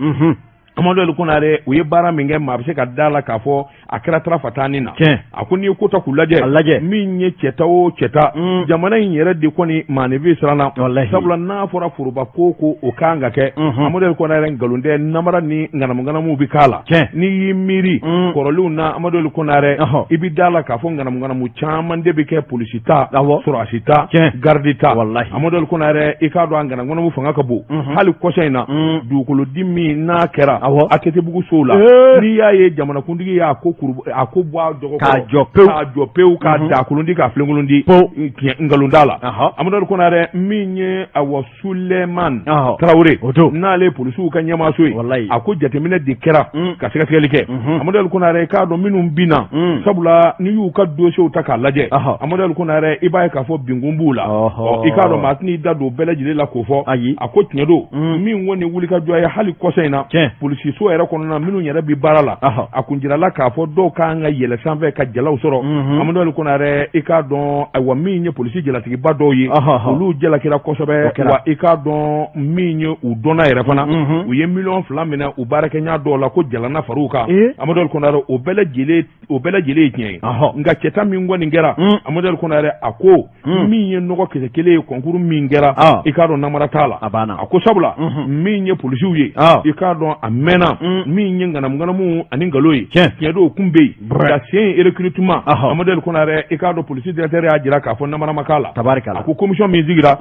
Amadu El Konare, u ye baara min kɛ, maa bɛ se ka da la k'a fɔ a kɛra tarafatani na. Tiɲɛ. A ko n'i ye ko ta k'u lajɛ, A lajɛ. min ye cɛta o cɛta, jamana in yɛrɛ de kɔni maaninfin siranna. Walahi. Sabula n'a fɔra foroba ko ko o kan ka kɛ, Amadu El Konare, nkalon tɛ, namara ni ŋanamuŋanamu bɛ k'a la. Tiɲɛ. N'i y'i miiri kɔrɔlenw na, Amadu El Konare, i bɛ da la k'a fɔ ŋanamuŋanamu caman de bɛ kɛ polisi ta, sɔrɔdasi ta, Tiɲɛ. garidi ta. Walahi. Amadu El Konare, i k'a dɔn a ŋanamuŋanamu fanga ka bon. Hali kɔsa in na, dugukolodi min n'a kɛra ATT-bugu sow la, n'i y'a ye jamanakuntigi y'a ko kuru, a ko bɔ a dɔgɔ K'a jɔ pewu. K'a jɔ pewu, k'a da kolondi, k'a filenkolondi, tiɲɛ, nkalon t'a la. Amadu El Konare, min ye awa Suleiman Tarawele, O don. n'ale ye polisiw ka ɲɛmaaso ye, Walayi. a ko jateminɛ de kɛra ka sɛgɛsɛgɛli kɛ. Amadu El Konare, k'a dɔn minnu binna, sabula n'i y'u ka dossiers ta k'a lajɛ, Amadu El Konare, i b'a ye k'a fɔ binkun b'u la. Ɔ, i k'a dɔn maa tɛn'i da don bɛɛ lajɛlen la k'o fɔ. Ayi. A ko tiɲɛ don, min kɔni wulikajɔ ye hali kɔsa in na, polisiso yɛrɛ kɔnɔna, minnu yɛrɛ bɛ baara la, a kun jirala k'a fɔ dɔw kan ka yɛlɛ sanfɛ ka jalaw sɔrɔ. Amadu El Konare, i k'a dɔn, ayiwa, min ye polisi jalatigiba dɔw ye, olu jalakira kosɛbɛ. O kɛra. Wa i k'a dɔn min ye u dɔnna yɛrɛ fana, u ye 2 miliyɔn minɛ u baarakɛɲa dɔw la ko jalana far'u kan. Amadu El Konare, o bɛɛ lajɛlen ye tiɲɛ ye. Nka cɛta min kɔni kɛra, Amadu El Konare, a ko min ye nɔgɔ kisɛ kelen ye, concours min kɛra, i k'a dɔn namara t'a la. A banna. A ko sabula min ye polisiw ye, i k'a dɔn a mɛnna, min ye ŋanamuŋanamu ani nkalon ye, tiɲɛ don, o kun bɛ yen. Nka sen in recrutement, Amadu El Konare, i k'a dɔn polisi directeur y'a jira k'a fɔ namara ma k'a la. Tabarikala. A ko commission min sigira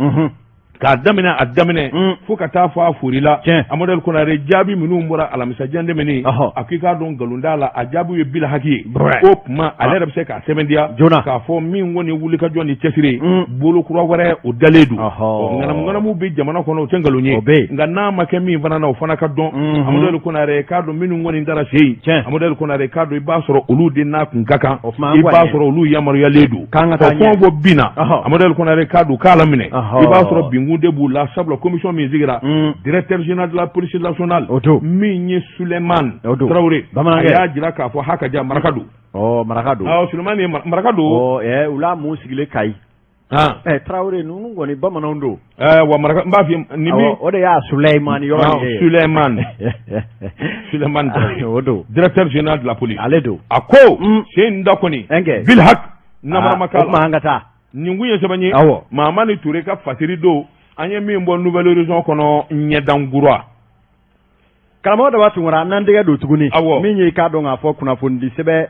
k'a daminɛ, a daminɛ fo ka taa fɔ a forila, Amadu El Konare, jaabi minnu bɔra alamisa jan tɛmɛnen, a ko i k'a dɔn nkalon t'a la, a jaabiw ye bila haki ye. O tuma ale yɛrɛ bɛ se k'a sɛbɛntiya k'a fɔ min kɔni wulikajɔ ni cɛsiri ye, bolo kura wɛrɛ o dalen don. Ŋanamuŋanamu bɛ jamana kɔnɔ, o tɛ nkalon ye, nka n'a ma kɛ min fana na, o fana ka dɔn. Amadu El Konare, k'a dɔn minnu kɔni dara sen yen, Amadu El Konare, k'a dɔn i b'a sɔrɔ olu de n'a kun ka kan, i b'a sɔrɔ olu yamaruyalen don. Fɛn o fɛn binna, Amadu El Konare, k'a dɔn k'a laminɛ, i b'a sɔrɔ binkun de b'u la, sabula commission min sigira, directeur général de la police nationale, min ye Suleiman Tarawele, a y'a jira k'a fɔ ha ka ja maraka don. Ɔ, maraka don. Awɔ, Suleiman ye maraka don. Ɔ, u la mun sigilen Kayi. Tarawele ninnu kɔni bamananw don. Wa maraka n b'a f'i ye nin min. O de y'a Suleiman yɔrɔ ye. Suleiman Suleiman Tarawele, o don. Directeur général de la police. Ale don. A ko sen in da kɔni. Bil hak namara ma k'a la. O tuma an ka taa. Nin kun ye sɛbɛn ye. Awɔ. Mahamani Ture ka fasiri don, an ye min bɔ Nouvel Horizon kɔnɔ, ɲɛdankura. Karamɔgɔ Daba Tunkara, n'an tɛgɛ don tuguni. Awɔ. Min ye i k'a dɔn k'a fɔ kunnafonidi sɛbɛn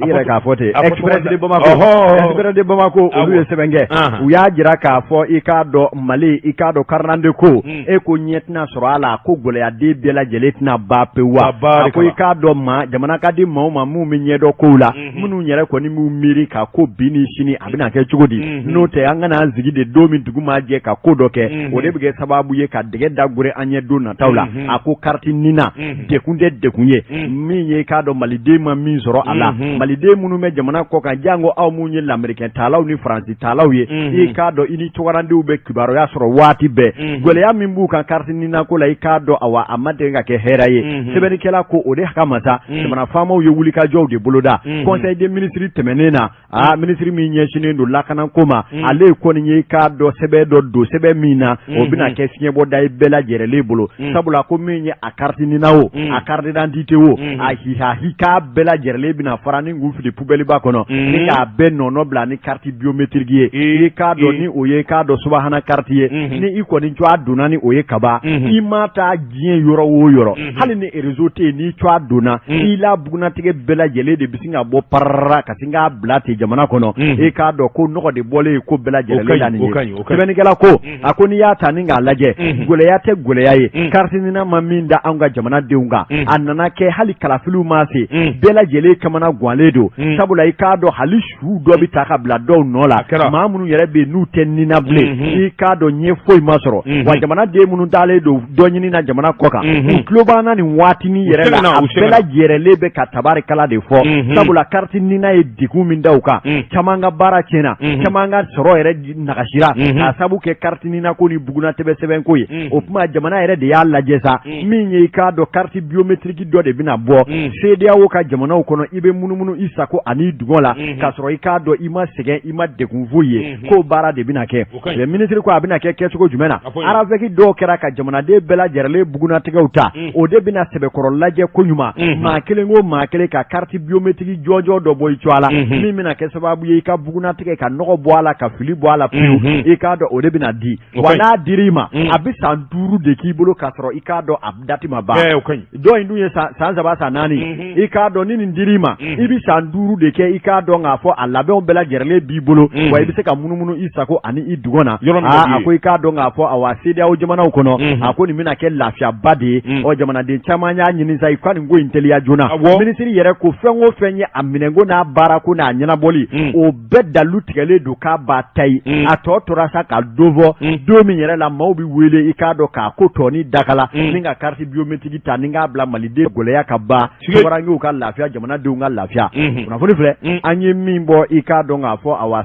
i yɛrɛ k'a fɔ ten, Express de Bamako, Express de Bamako, olu ye sɛbɛn kɛ, u y'a jira k'a fɔ i k'a dɔn Mali, i k'a dɔn carte ko e ko ɲɛ tɛna sɔrɔ a la, ko gɛlɛyaden bɛɛ lajɛlen tɛna ban pewu wa. A ko i k'a dɔn maa jamana ka di maaw ma minnu bɛ ɲɛdɔn kow la, minnu yɛrɛ kɔni b'u miiri ka ko bi ni sini a bɛna kɛ cogo di, n'o tɛ an kana an sigi de don min dugu ma jɛ ka ko dɔ kɛ, o de bɛ kɛ sababu ye ka dɛgɛ da gere an ɲɛ don nataw la. A ko carte NINA dekun tɛ dekun ye, min ye i k'a dɔn maliden ma min sɔrɔ a la, maliden minnu bɛ jamana kɔ kan, jango aw minnu ye lamɛrikɛn taalaw ni faransi taalaw ye, i k'a dɔn i ni tunkarandenw bɛ kibaruya sɔrɔ waati bɛɛ, gɛlɛya min b'u kan carte NINA ko la, i k'a dɔn awa a ma deli ka kɛ hɛrɛ ye. Sɛbɛnnikɛla ko o de kama sa jamana faamaw ye wulikajɔw de boloda conseil des ministres tɛmɛnen na. Aa, minisiri min ɲɛsinnen don lakanako ma, ale kɔni ye k'a dɔn sɛbɛn dɔ don, sɛbɛn min na o bɛna kɛ fiɲɛbɔda ye bɛɛ lajɛlen bolo, sabula ko min ye a carte NINA o, a carte d'identité o, a hihahi k'a bɛɛ lajɛlen bɛna fara ni k'u fili poubelle ba kɔnɔ ni k'a bɛɛ nɔnɔ bila ni carte biométrique ye. I k'a dɔn ni o ye k'a dɔn subahana carte ye, ni i kɔni tɔgɔ donna ni o ye kaban, i ma taa diɲɛ yɔrɔ o yɔrɔ, hali ni réseau tɛ yen, n'i tɔgɔ donna i la, bugunatigɛ bɛɛ lajɛlen de bɛ sin ka bɔ parara ka sin k'a bila ten jamana kɔnɔ. I k'a dɔn ko nɔgɔ de bɔlen ye ko bɛɛ lajɛlen la nin ye. Sɛbɛnnikɛla ko a ko n'i y'a ta ni k'a lajɛ, gɛlɛya tɛ gɛlɛya ye carte NINA ma min da anw ka jamanadenw kan, a nana kɛ hali kalafiliw ma se, bɛɛ lajɛlen kamana ganlen. tigɛlen don sabula i k'a dɔn hali su dɔ bɛ ta ka bila dɔw nɔ la maa minnu yɛrɛ bɛ yen n'u tɛ nina bilen i k'a dɔn ɲɛ foyi ma sɔrɔ wa jamanaden minnu taalen don dɔ ɲini na jamana kɔ kan u tulo b'an na nin waatinin yɛrɛ la a bɛɛ lajɛrɛlen bɛ ka tabarikala de fɔ sabula carte nina ye degun min da u kan caman ka baara tiɲɛna caman ka sɔrɔ yɛrɛ nagasira k'a sabu kɛ carte nina ko ni bugunatɛbɛ sɛbɛn ko ye o tuma jamana yɛrɛ de y'a lajɛ sa min ye i k'a dɔn carte biométrique dɔ de bɛna bɔ CEDEAO ka jamanaw kɔnɔ i bɛ munumunu i sago ani dungɔ la k'a sɔrɔ i k'a dɔn i ma sɛgɛn i ma degun foyi ye k'o baara de bɛna kɛ minisiri ko a bɛna kɛ kɛcogo jumɛn na RAVEC dɔw kɛra ka jamanaden bɛɛ lajɛrɛlen bugunnatigɛw ta o de bɛna sɛbɛkɔrɔ lajɛ koɲuman maa kelen o maa kelen ka carte biométrique jɔnjɔn dɔ bɔ i cogoya la min bɛna kɛ sababu ye i ka bugunnatigɛ ka nɔgɔ bɔ a la ka fili bɔ a la pewu i k'a dɔn o de bɛna di wa n'a dir'i ma a bɛ san 5 de k'i bolo k'a sɔrɔ i k'a dɔn a dati ma ban dɔ in dun ye san 3 san 4 i k'a dɔn ni nin dir'i ma i bɛ san 5 de kɛ i k'a dɔn k'a fɔ a labɛnw bɛɛ lajɛrɛlen b'i bolo wa i bɛ se ka munumunu i sago ani i dungɔ na a ko i k'a dɔn k'a fɔ awa CEDEAO jamanaw kɔnɔ a ko nin bɛna kɛ lafiyaba de ye ɔ jamanaden caman y'a ɲini sa i ka nin ko in teliya joona minisiri yɛrɛ ko fɛn o fɛn ye a minɛnko n'a baarako n'a ɲɛnabɔli o bɛɛ dalu tigɛlen don k'a ba ta ye a tɔ tora sa ka don fɔ don min yɛrɛ la maaw bɛ wele i k'a dɔn k'a ko tɔ ni dakala ni ka carte biométrique ta ni k'a bila maliden gɛlɛya ka ban tunkarankew ka lafiya jamanadenw ka lafiya kunnafoni filɛ an ye min bɔ i k'a dɔn k'a fɔ awa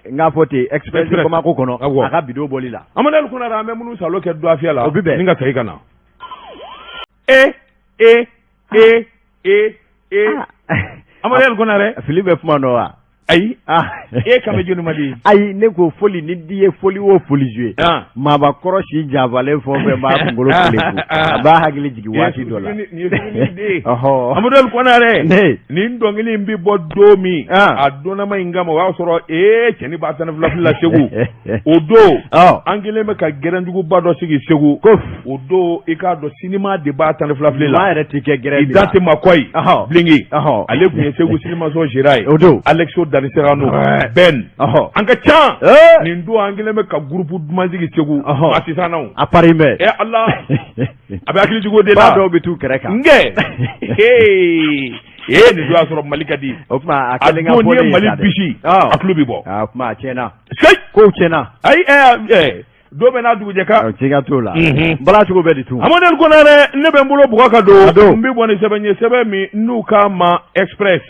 n k'a fɔ ten Express Bamakɔ kɔnɔ a ka bi don bɔli la. Amadu Konare an bɛ minnu salo kɛ dɔgɔfiya la o bɛ bɛn ni ka segin ka na e e e e e Amadu Konare fili bɛ kuma dɔn wa ayi e kan bɛ jɔni ma di ayi ne ko foli ni di ye foli o foli jouer maabakɔrɔ si janfalen fɛn o fɛn b'a kunkolo fili a b'a hakili jigin waati dɔ la Amadu Konare nin dɔnkili in bɛ bɔ don min a donnama in kama o y'a sɔrɔ ee cɛnin ba 12 fili la Segu o don an kɛlen bɛ ka gɛrɛnjuguba dɔ sigi Segu ko o don i k'a dɔn sinima de b'a 12 fili la maa yɛrɛ tɛ kɛ gɛrɛn i dante makɔyi bilenki ale tun ye Segu sinimaso gérant ye o don Alexo Danisegano Ben an ka ca nin don an kɛlen bɛ ka groupe duman sigi Segu a sisan a pari bɛ e Ala a bɛ hakili jigin o de la dɔw bɛ t'u kɛrɛ kan n kɛ ee nin don y'a sɔrɔ Mali ka di o tuma a kɛlen ka bɔ n'i ye Mali bisi a tulo bɛ bɔ a tuma a tiɲɛna kow tiɲɛna ayi don bɛ n'a dugujɛ kan siga t'o la bala cogo bɛ di tun Amadu Konare ne bɛ n bolo bugɔ ka don n bɛ bɔ ni sɛbɛn ye sɛbɛn min n'u k'a ma Express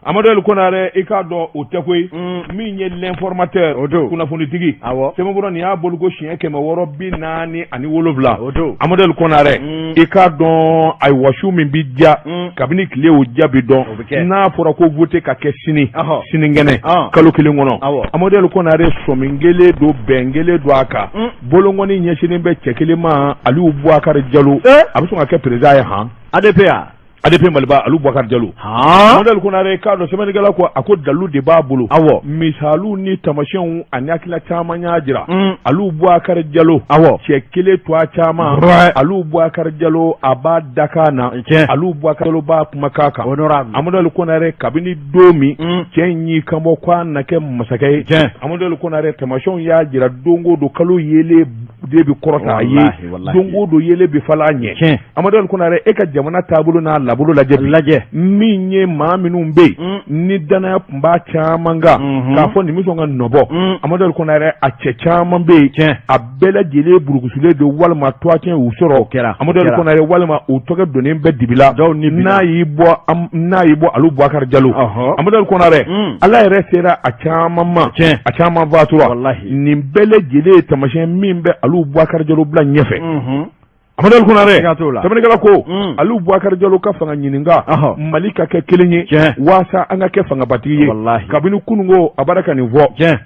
Amadu Konare i k'a dɔn o tɛ koyi min ye l'informateur o don kunnafonitigi sɛbɛnkɔrɔ nin y'a boliko siɲɛ 647 o don Amadu Konare i k'a dɔn ayiwa su min bɛ diya kabini tile o diya bɛ dɔn n'a fɔra ko vote ka kɛ sini sinikɛnɛ kalo kelen kɔnɔ Amadu Konare sɔmi kelen don bɛn kelen don a kan bolonkɔni ɲɛsinnen bɛ cɛ kelen ma Aliyu Bubakari Jalo a bɛ sɔn ka kɛ président ye han ADP ya ADP Maliba Aliyu Bubakari Jalo Amadu Konare k'a dɔn sɛbɛnnikɛla ko a ko dalu de b'a bolo awɔ misaliw ni tamasiyɛnw ani hakilila caman y'a jira Aliyu Bubakari Jalo awɔ cɛ kelen to a caman Aliyu Bubakari Jalo a b'a dakan na Aliyu Bubakari Jalo b'a kumakan kan Amadu Konare kabini don min cɛ in y'i kanbɔ ko a na kɛ masakɛ ye Amadu Konare tamasiyɛnw y'a jira don o don kalo yeelen de bɛ kɔrɔta a ye don o don yeelen bɛ falen a ɲɛ Amadu Konare e ka jamana taabolo n'a labolo lajɛ min ye maa minnu bɛ yen ni danaya tun b'a caman kan k'a fɔ nin bɛ sɔn ka nɔbɔ Amadu Konare a cɛ caman bɛ yen a bɛɛ lajɛlen burukusulen don walima tɔgɔcɛn y'u sɔrɔ o kɛra Amadu Konare walima u tɔgɔ donnen bɛ dibi la n'a y'i bɔ Aliyu Bubakari Jalo Amadu Konare Ala yɛrɛ sera a caman ma a caman fatura nin bɛɛ lajɛlen ye taamasiyɛn min bɛ Aliyu Bubakari Jalo bila ɲɛfɛ Amadu Konare sɛbɛnnikɛla ko Aliyu Bubakari Jalo ka fanga ɲininka Mali ka kɛ kelen ye waasa an ka kɛ fangabatigi ye kabini kununko a bɔra ka nin fɔ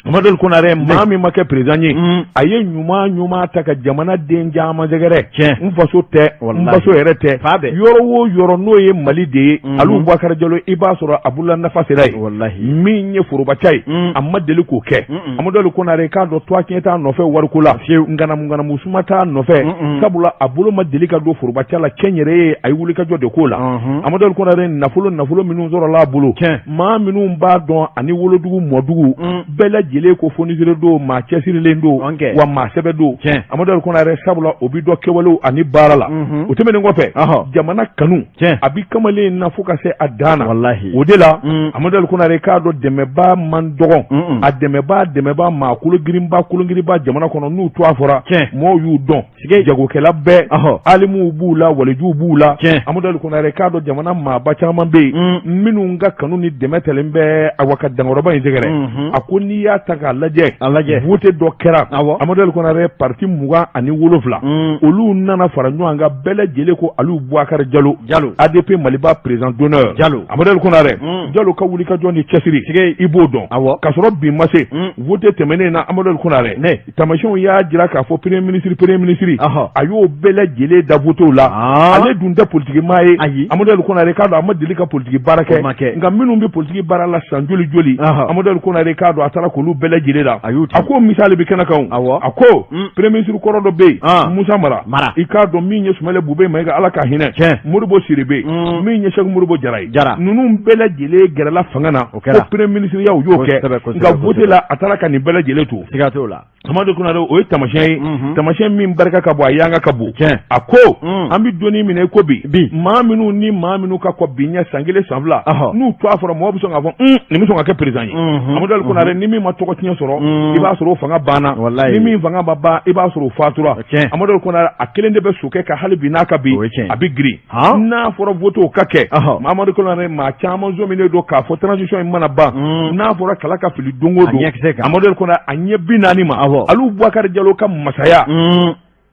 Amadu Konare maa min ma kɛ président ye a ye ɲuman ɲuman ta ka jamana den caman sɛgɛrɛ n faso tɛ n faso yɛrɛ tɛ yɔrɔ o yɔrɔ n'o ye Mali de ye Aliyu Bubakari Jalo i b'a sɔrɔ a bolola nafa sera yen min ye forobaca ye a ma deli k'o kɛ Amadu Konare k'a dɔn tɔgɔcɛn t'a nɔfɛ wariko la fiyewu ŋanamu suma t'a nɔfɛ sabula a bolo ma deli ka don forobaca la kɛnyɛrɛye a ye wulikajɔ de k'o la Amadu Konare nafolo nafolo minnu sɔrɔla a bolo maa minnu b'a dɔn ani wolodugu mɔdugu bɛɛ lajɛlen lajɛlen ko fonisire don, maa cɛsirilen don, wa maa sɛbɛ don. Amadu El Konare, sabula o bɛ dɔn kɛwalew ani baara la. O tɛmɛnen kɔfɛ, jamana kanu a bi kamalen na fo ka se a dan na. O de la, Amadu El Konare, k'a dɔn dɛmɛbaa man dɔgɔn, a dɛmɛbaa maa kologirinba kologirinba jamana kɔnɔ, n'u tɔgɔ fɔra, mɔgɔw y'u dɔn. Jagokɛla bɛɛ, alimuw b'u la, walijuw b'u la. Amadu El Konare, k'a dɔn jamana maaba caman bɛ yen minnu ka kanu ni dɛmɛ talen bɛ awa ka dankɔrɔba in sɛgɛrɛ. A ko n'i y'a ta k'a lajɛ, vote dɔ kɛra, Amadu El Konare, parti 27, olu nana fara ɲɔgɔn kan, bɛɛ lajɛlen ko Aliyu Bubakari Jalo, ADP Maliba président d'honneur. Jalo, Amadu El Konare, Jalo ka wulikajɔ ni cɛsiri, i b'o dɔn. K'a sɔrɔ bi ma se vote tɛmɛnen na, Amadu El Konare, tamasiyɛnw y'a jira k'a fɔ premier ministre, premier ministre, a y'o bɛɛ lajɛlen da votew la. Ale dun tɛ politiki maa ye. Ayi. Amadu El Konare, k'a dɔn a ma deli ka politiki baara kɛ, nka minnu bɛ politiki baara la san joli joli, Amadu El Konare, k'a dɔn a taara k'olu bɛɛ lajɛlen la. A ko misali bɛ kɛnɛ kan. A ko premier ministre kɔrɔ dɔ bɛ yen, Musa Mara, i k'a dɔn min ye Sumayila Bube Mayiga, Ala ka hinɛ, Modibo Sidibe, min ye Sɛki Modibo Jara ye, ninnu bɛɛ lajɛlen gɛrɛla fanga na ko premier ministre ya, u y'o kɛ, nka vote la a taara ka nin bɛɛ lajɛlen to. Siga t'o la. Amadu Konare, o ye tamasiyɛn ye, tamasiyɛn min barika ka bon, a yanga ka bon. A ko an bɛ don min na i ko bi, maa minnu ni maa minnu ka kɔn bi ɲɛ san 1, san 2, n'u tɔgɔ fɔra, mɔgɔ bɛ sɔn k'a fɔ nin bɛ sɔn ka kɛ président ye. Amadu El Konare, ni min ma tɔgɔ tiɲɛ sɔrɔ, i b'a sɔrɔ o fanga banna. Ni min fanga ma ban, i b'a sɔrɔ o fatura. Amadu El Konare, a kelen de bɛ sokɛ kan hali bi, n'a ka bi a bɛ girin. N'a fɔra votew ka kɛ, Amadu Konare, maa caman sɔminen don k'a fɔ transition in mana ban, n'a fɔra kala ka fili don o don, Amadu El Konare, a ɲɛ 40 ma, Aliyu Bubakari Jalo ka masaya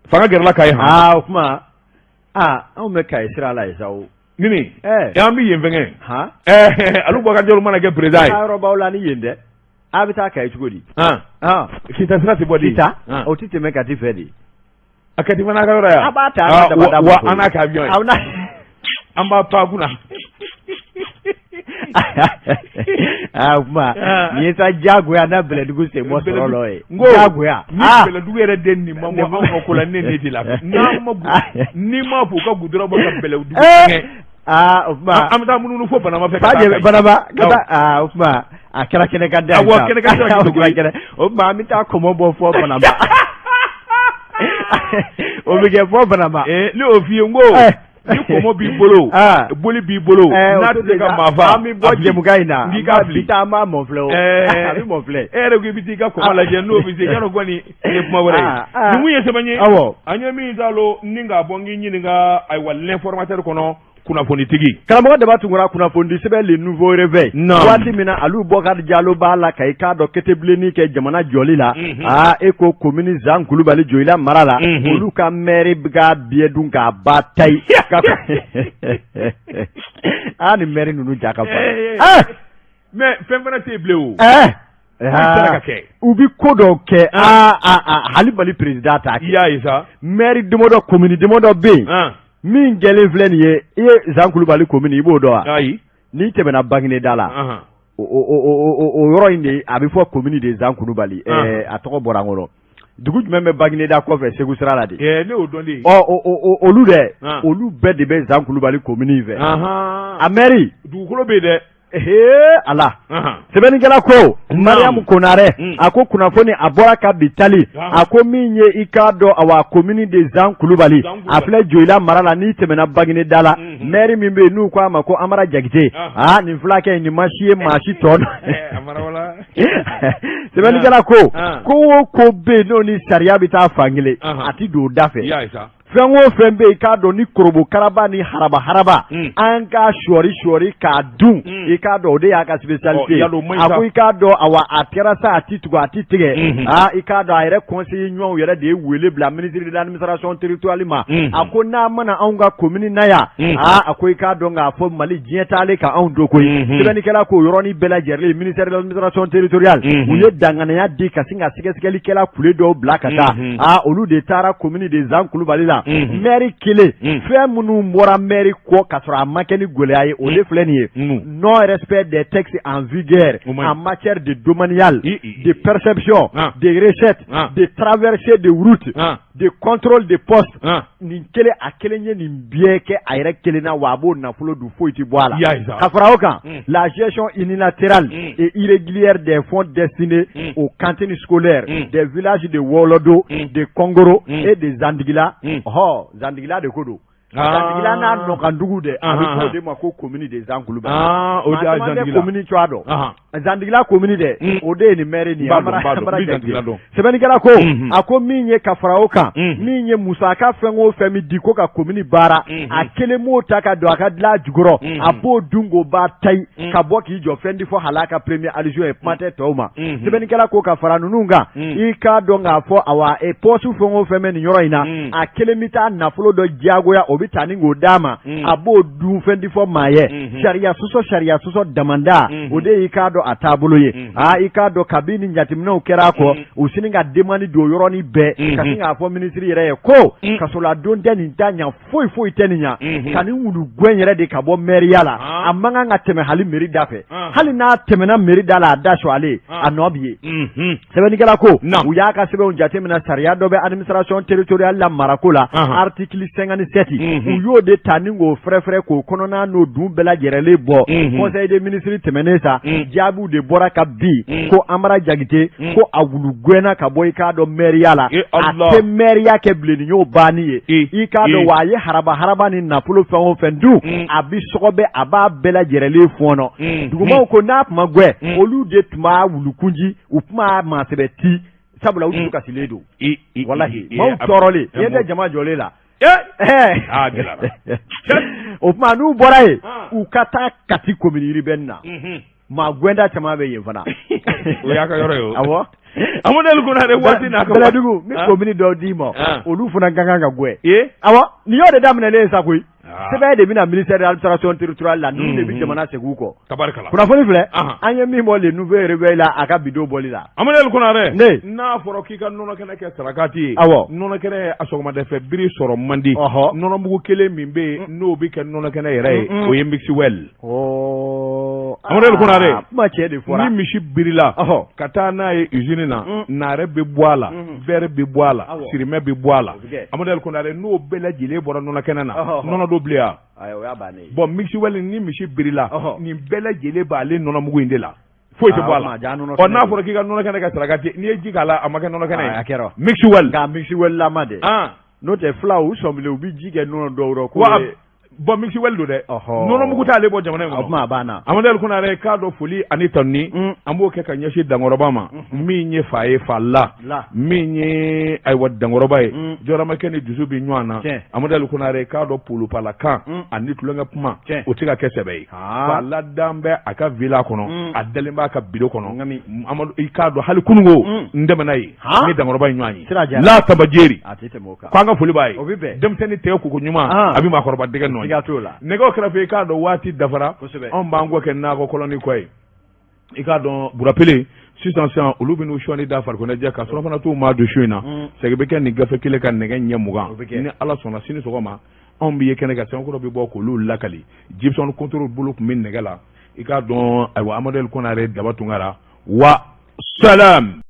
fanga gɛrɛla Kayi. Han, o tuma anw bɛ Kayi sira la yen sa o. Nini an bɛ yen fɛngɛ, Aliyu Bubakari Jalo mana kɛ président ye. Yɔrɔ b'aw la ni yen dɛ, a bɛ taa Kayi cogo di? Kita sira tɛ bɔ de. Kita o tɛ tɛmɛ Kati fɛ de. A Kati fana ka yɔrɔ yan. A b'a ta an ka dabada wa an n'a ka avion ye. An b'a pan kunna. Aa kuma nin ye sa diyagoya na Bɛlɛdugu sen bɔ sɔrɔ lɔ ye. N ko diyagoya. Ni Bɛlɛdugu yɛrɛ den nin ma bɔ anw ka ko la, ne tɛ lafiya. N'a ma n'i ma fɔ u ka goudron bɔ ka Bɛlɛdugu kɛ. Aa o tuma an bɛ taa munumunu fo Banamba fɛ ka taa Banamba ka taa. Aa o tuma a kɛra kɛnɛ kan da ye. Awɔ, kɛnɛ kan da. O kɛra kɛnɛ. O tuma an bɛ taa kɔmɔ bɔ fɔ Banamba. O bɛ kɛ fɔ Banamba. Ee, ne y'o f'i ye, n ko ni kɔmɔ b'i bolo, boli b'i bolo, n'a tɛ se ka maa fa. An bɛ bɔ jɛmukan in na. N k'i k'a fili. Bi taa an b'a mɔ filɛ o. A bɛ mɔ filɛ. E yɛrɛ ko i bɛ t'i ka kɔmɔ lajɛ, n'o bɛ se yarɔ kɔni nin ye kuma wɛrɛ ye. Nin kun ye sɛbɛn ye. Awɔ. An ye min salo ni k'a bɔ, n k'i ɲininka, ayiwa, L'Informateur kɔnɔ, kunnafonitigi. Karamɔgɔ Daba Tunkara, kunnafonidi sɛbɛn Le Nouveau Réveil. Waati min na Aliyu Bubakari Jalo b'a la ka i k'a dɔn ketebilenni kɛ jamana jɔli la. Aa, e ko commune Zan Kulubali Joyila mara la. Olu ka maire bɛ ka biɲɛ dun k'a ba tayi. Aa, nin maire ninnu ja ka farin. Mais fɛn fana tɛ yen bilen o. U bɛ ko dɔw kɛ, aa, hali Mali président t'a kɛ. I y'a ye sa. Maire damadɔ, commune damadɔ bɛ yen. Min jɛlen filɛ nin ye, i ye Zan Kulubali commune, i b'o dɔn wa? Ayi. N'i tɛmɛna Bagineda la, o yɔrɔ in de a bɛ fɔ commune de Zan Kulubali. A tɔgɔ bɔra n kɔnɔ. Dugu jumɛn bɛ Bagineda kɔfɛ Segu sira la de? Ne y'o dɔn de. Ɔ, olu dɛ, olu bɛɛ de bɛ Zan Kulubali commune in fɛ. A maire. Dugukolo bɛ yen dɛ. Ee ala, sɛbɛnnikɛla ko Mariam Konarɛ, a ko kunnafoni a bɔra ka bi tali, a ko min ye i k'a dɔn, awa, commune de Zan Kulubali, a filɛ Joyila mara la, n'i tɛmɛna Bagineda la, maire min bɛ yen n'u ko a ma ko Amara Jakite, aa, nin fulakɛ in nin ma si ye maa si tɔ. Sɛbɛnnikɛla ko ko o ko bɛ yen n'o ni sariya bɛ taa fan kelen, a tɛ don o da fɛ. Fɛn o fɛn bɛ yen, k'a dɔn ni korobokaraba ni haraba haraba, an ka sɔɔri sɔɔri k'a dun, i k'a dɔn o de y'a ka spécialité. A ko i k'a dɔn, awa, a kɛra sa, a ti tugu a ti tigɛ. Aa, i k'a dɔn a yɛrɛ conseiller ɲumanw yɛrɛ de ye wele bila ministre de l'administration territoriale ma. A ko n'a mana anw ka commune na yan, aa, a ko i k'a dɔn k'a fɔ Mali diɲɛ taalen ka anw to koyi. Sɛbɛnnikɛla k'o yɔrɔnin bɛɛ lajɛlen, ministère de l'administration territoriale, u ye danganiya di ka sin ka sɛgɛsɛgɛlikɛla kule dɔw bila ka taa. Aa, olu de taara commune de Zan Kulubali la. Maire kelen, fɛn minnu bɔra maire kɔ ka sɔrɔ a ma kɛ ni gɛlɛya ye, o de filɛ nin ye: non respect des textes en vigueur en matière de domanial, de perception de recettes, de traversée de route. De contrôle de poste nin kelen a kelen ye nin bɛɛ kɛ a yɛrɛ kelen na wa a b'o nafolo dun foyi tɛ bɔ a la ka fara o kan la gestion unilatérale et irrégulière des fonds destinés aux cantines scolaires des villages de Wɔlɔdo de Kɔngoro et de Zandigila ɔhɔ Zandigila de ko don Zandigila n'a nɔkandugu dɛ a bɛ fɔ o de ma ko commune de Zankulubali o de y'a Zandigila commune cogoya dɔn Zandigila commune dɛ o de ye nin maire nin ye Zandigila dɔn sɛbɛnnikɛla ko a ko min ye ka fara o kan min ye musaka fɛn o fɛn min di ko ka commune baara a kelen m'o ta ka don a ka dilan jukɔrɔ a b'o dun k'o ba tayi ka bɔ k'i jɔ fɛn di fɔ hal'a ka premier adjoint ye kuma tɛ tɔw ma sɛbɛnnikɛla ko ka fara ninnu kan i k'a dɔn k'a fɔ awa poste fɛn o fɛn bɛ nin yɔrɔ in na a kelen bɛ taa nafolo dɔ diyagoya o bɛ taa ni k'o d'a ma a b'o dun fɛn di fɔ maa ye sariya sɔsɔ sariya sɔsɔ damanda o de y'i k'a dɔn a taabolo ye aa i k'a dɔn kabini ni jateminɛw kɛra a kɔ u sini ka demande don yɔrɔnin bɛɛ ka sin k'a fɔ minisiri yɛrɛ ye ko kasoladon tɛ nin ta ɲa foyi foyi tɛ nin ɲa ka nin wulu gɛn yɛrɛ de ka bɔ mɛriya la a man kan ka tɛmɛ hali mairie da fɛ hali n'a tɛmɛna mairie da la a da sɔgɔlen a nɔ bi ye sɛbɛnnikɛla ko u y'a ka sɛbɛnw jateminɛ sariya dɔ bɛ administration territoriale la marako la article 57 u y'o de ta ni k'o fɛrɛfɛrɛ k'o kɔnɔna n'o dun bɛɛ lajɛrɛlen bɔ conseil des ministres tɛmɛnen sa jaabiw de bɔra ka bin ko Amara Jakite ko a wulu gɛnna ka bɔ i k'a dɔn mɛriya la a tɛ mɛriya kɛ bilen nin y'o banni ye i k'a dɔn wa a ye haraba haraba ni nafolo fɛn o fɛn dun a bi sɔgɔbɛ a b'a bɛɛ lajɛrɛlen fɔɔnɔ dugumaw ko n'a tun ma gɛn olu de tun b'a wulukunji u tun b'a maasɛbɛ ti sabula u dusu kasilen don walahi maaw tɔɔrɔlen i ɲɛ tɛ jama jɔlen la o tuma n'u bɔra yen u ka taa Kati commune urbaine na maa gɛnda caman bɛ yen fana o y'a ka yɔrɔ ye o awɔ Amadu Konare waati n'a ka Bɛlɛdugu n bɛ commune dɔw d'i ma olu fana ka kan ka gɛn awɔ nin y'o de daminɛlen ye sa koyi sɛbɛn de bɛna ministère de l'administration territoriale la ninnu de bɛ jamana segin u kɔ tabarikala kunnafoni filɛ an ye min bɔ le nouveau réveil la a ka bi don bɔli la Amadu Konare ne n'a fɔra k'i ka nɔnɔ kɛnɛ kɛ sarakati ye awɔ nɔnɔ kɛnɛ a sɔgɔmadafɛ biri sɔrɔ man di nɔnɔmugu kelen min bɛ yen n'o bɛ kɛ nɔnɔ kɛnɛ yɛrɛ ye o ye Mixwell Amadu Konare kuma cɛ de fɔra ni misi birila ka taa n'a ye usine na naare bɛ bɔ a la beurre bɛ bɔ a la sirimɛ bɛ bɔ a la Amadu Konare n'o bɛɛ lajɛlen bɔra nɔnɔ kɛnɛ na nɔnɔ don bilen wa bon Mixwell ni misi birila nin bɛɛ lajɛlen b'ale nɔnɔmugu in de la foyi tɛ bɔ a la ɔ n'a fɔra k'i ka nɔnɔ kɛnɛ kɛ sarakati n'i ye ji k'a la a ma kɛ nɔnɔ kɛnɛ ye Mixwell nka Mixwell lama dɛ n'o tɛ fulaw u sɔnbilen u bɛ ji kɛ nɔnɔ dɔw rɔ ko bon Mixwell don dɛ nɔnɔmugu t'ale bɔ jamana in kɔnɔ o tuma a banna Amadu Konare k'a dɔn foli ani tanuni an b'o kɛ ka ɲɛsin dankɔrɔba ma min ye fa ye fa la min ye ayiwa dankɔrɔba ye jɔramakɛ ni dusu bɛ ɲɔgɔn na Amadu Konare k'a dɔn polopalakan ani tulonkɛ kuma o tɛ ka kɛ sɛbɛ ye fa la dan bɛ a ka villa kɔnɔ a dalen b'a ka bureau kɔnɔ Amadu i k'a dɔn hali kununko n tɛmɛna yen ni dankɔrɔba ye ɲɔgɔn ye la tabajeri ko an ka foli b'a ye denmisɛnnin tɛgɛ koko ɲuman a bɛ maakɔrɔba dɛgɛ nɔ nɛgɛw kɛrɛfɛ i k'a dɔn waati dafara anw b'an kɔ kɛ nakɔ kɔlɔni kɔ ye i k'a dɔn burapele sisan sisan olu bɛ n'u sɔɔni da farikoloɲɛnajɛ kan surafana t'u maa don su in na segin bɛ kɛ nin gafe kelen kan nɛgɛ ɲɛ 20 ni ala sɔnna sini sɔgɔma anw bɛ ye kɛnɛ kan sɛbɛnkɔrɔ bɛ bɔ k'olu lakali Gibson contrôle bolo tun bɛ nɛgɛ la i k'a dɔn ayiwa Amadu Konare Daba Tunkara wa salam.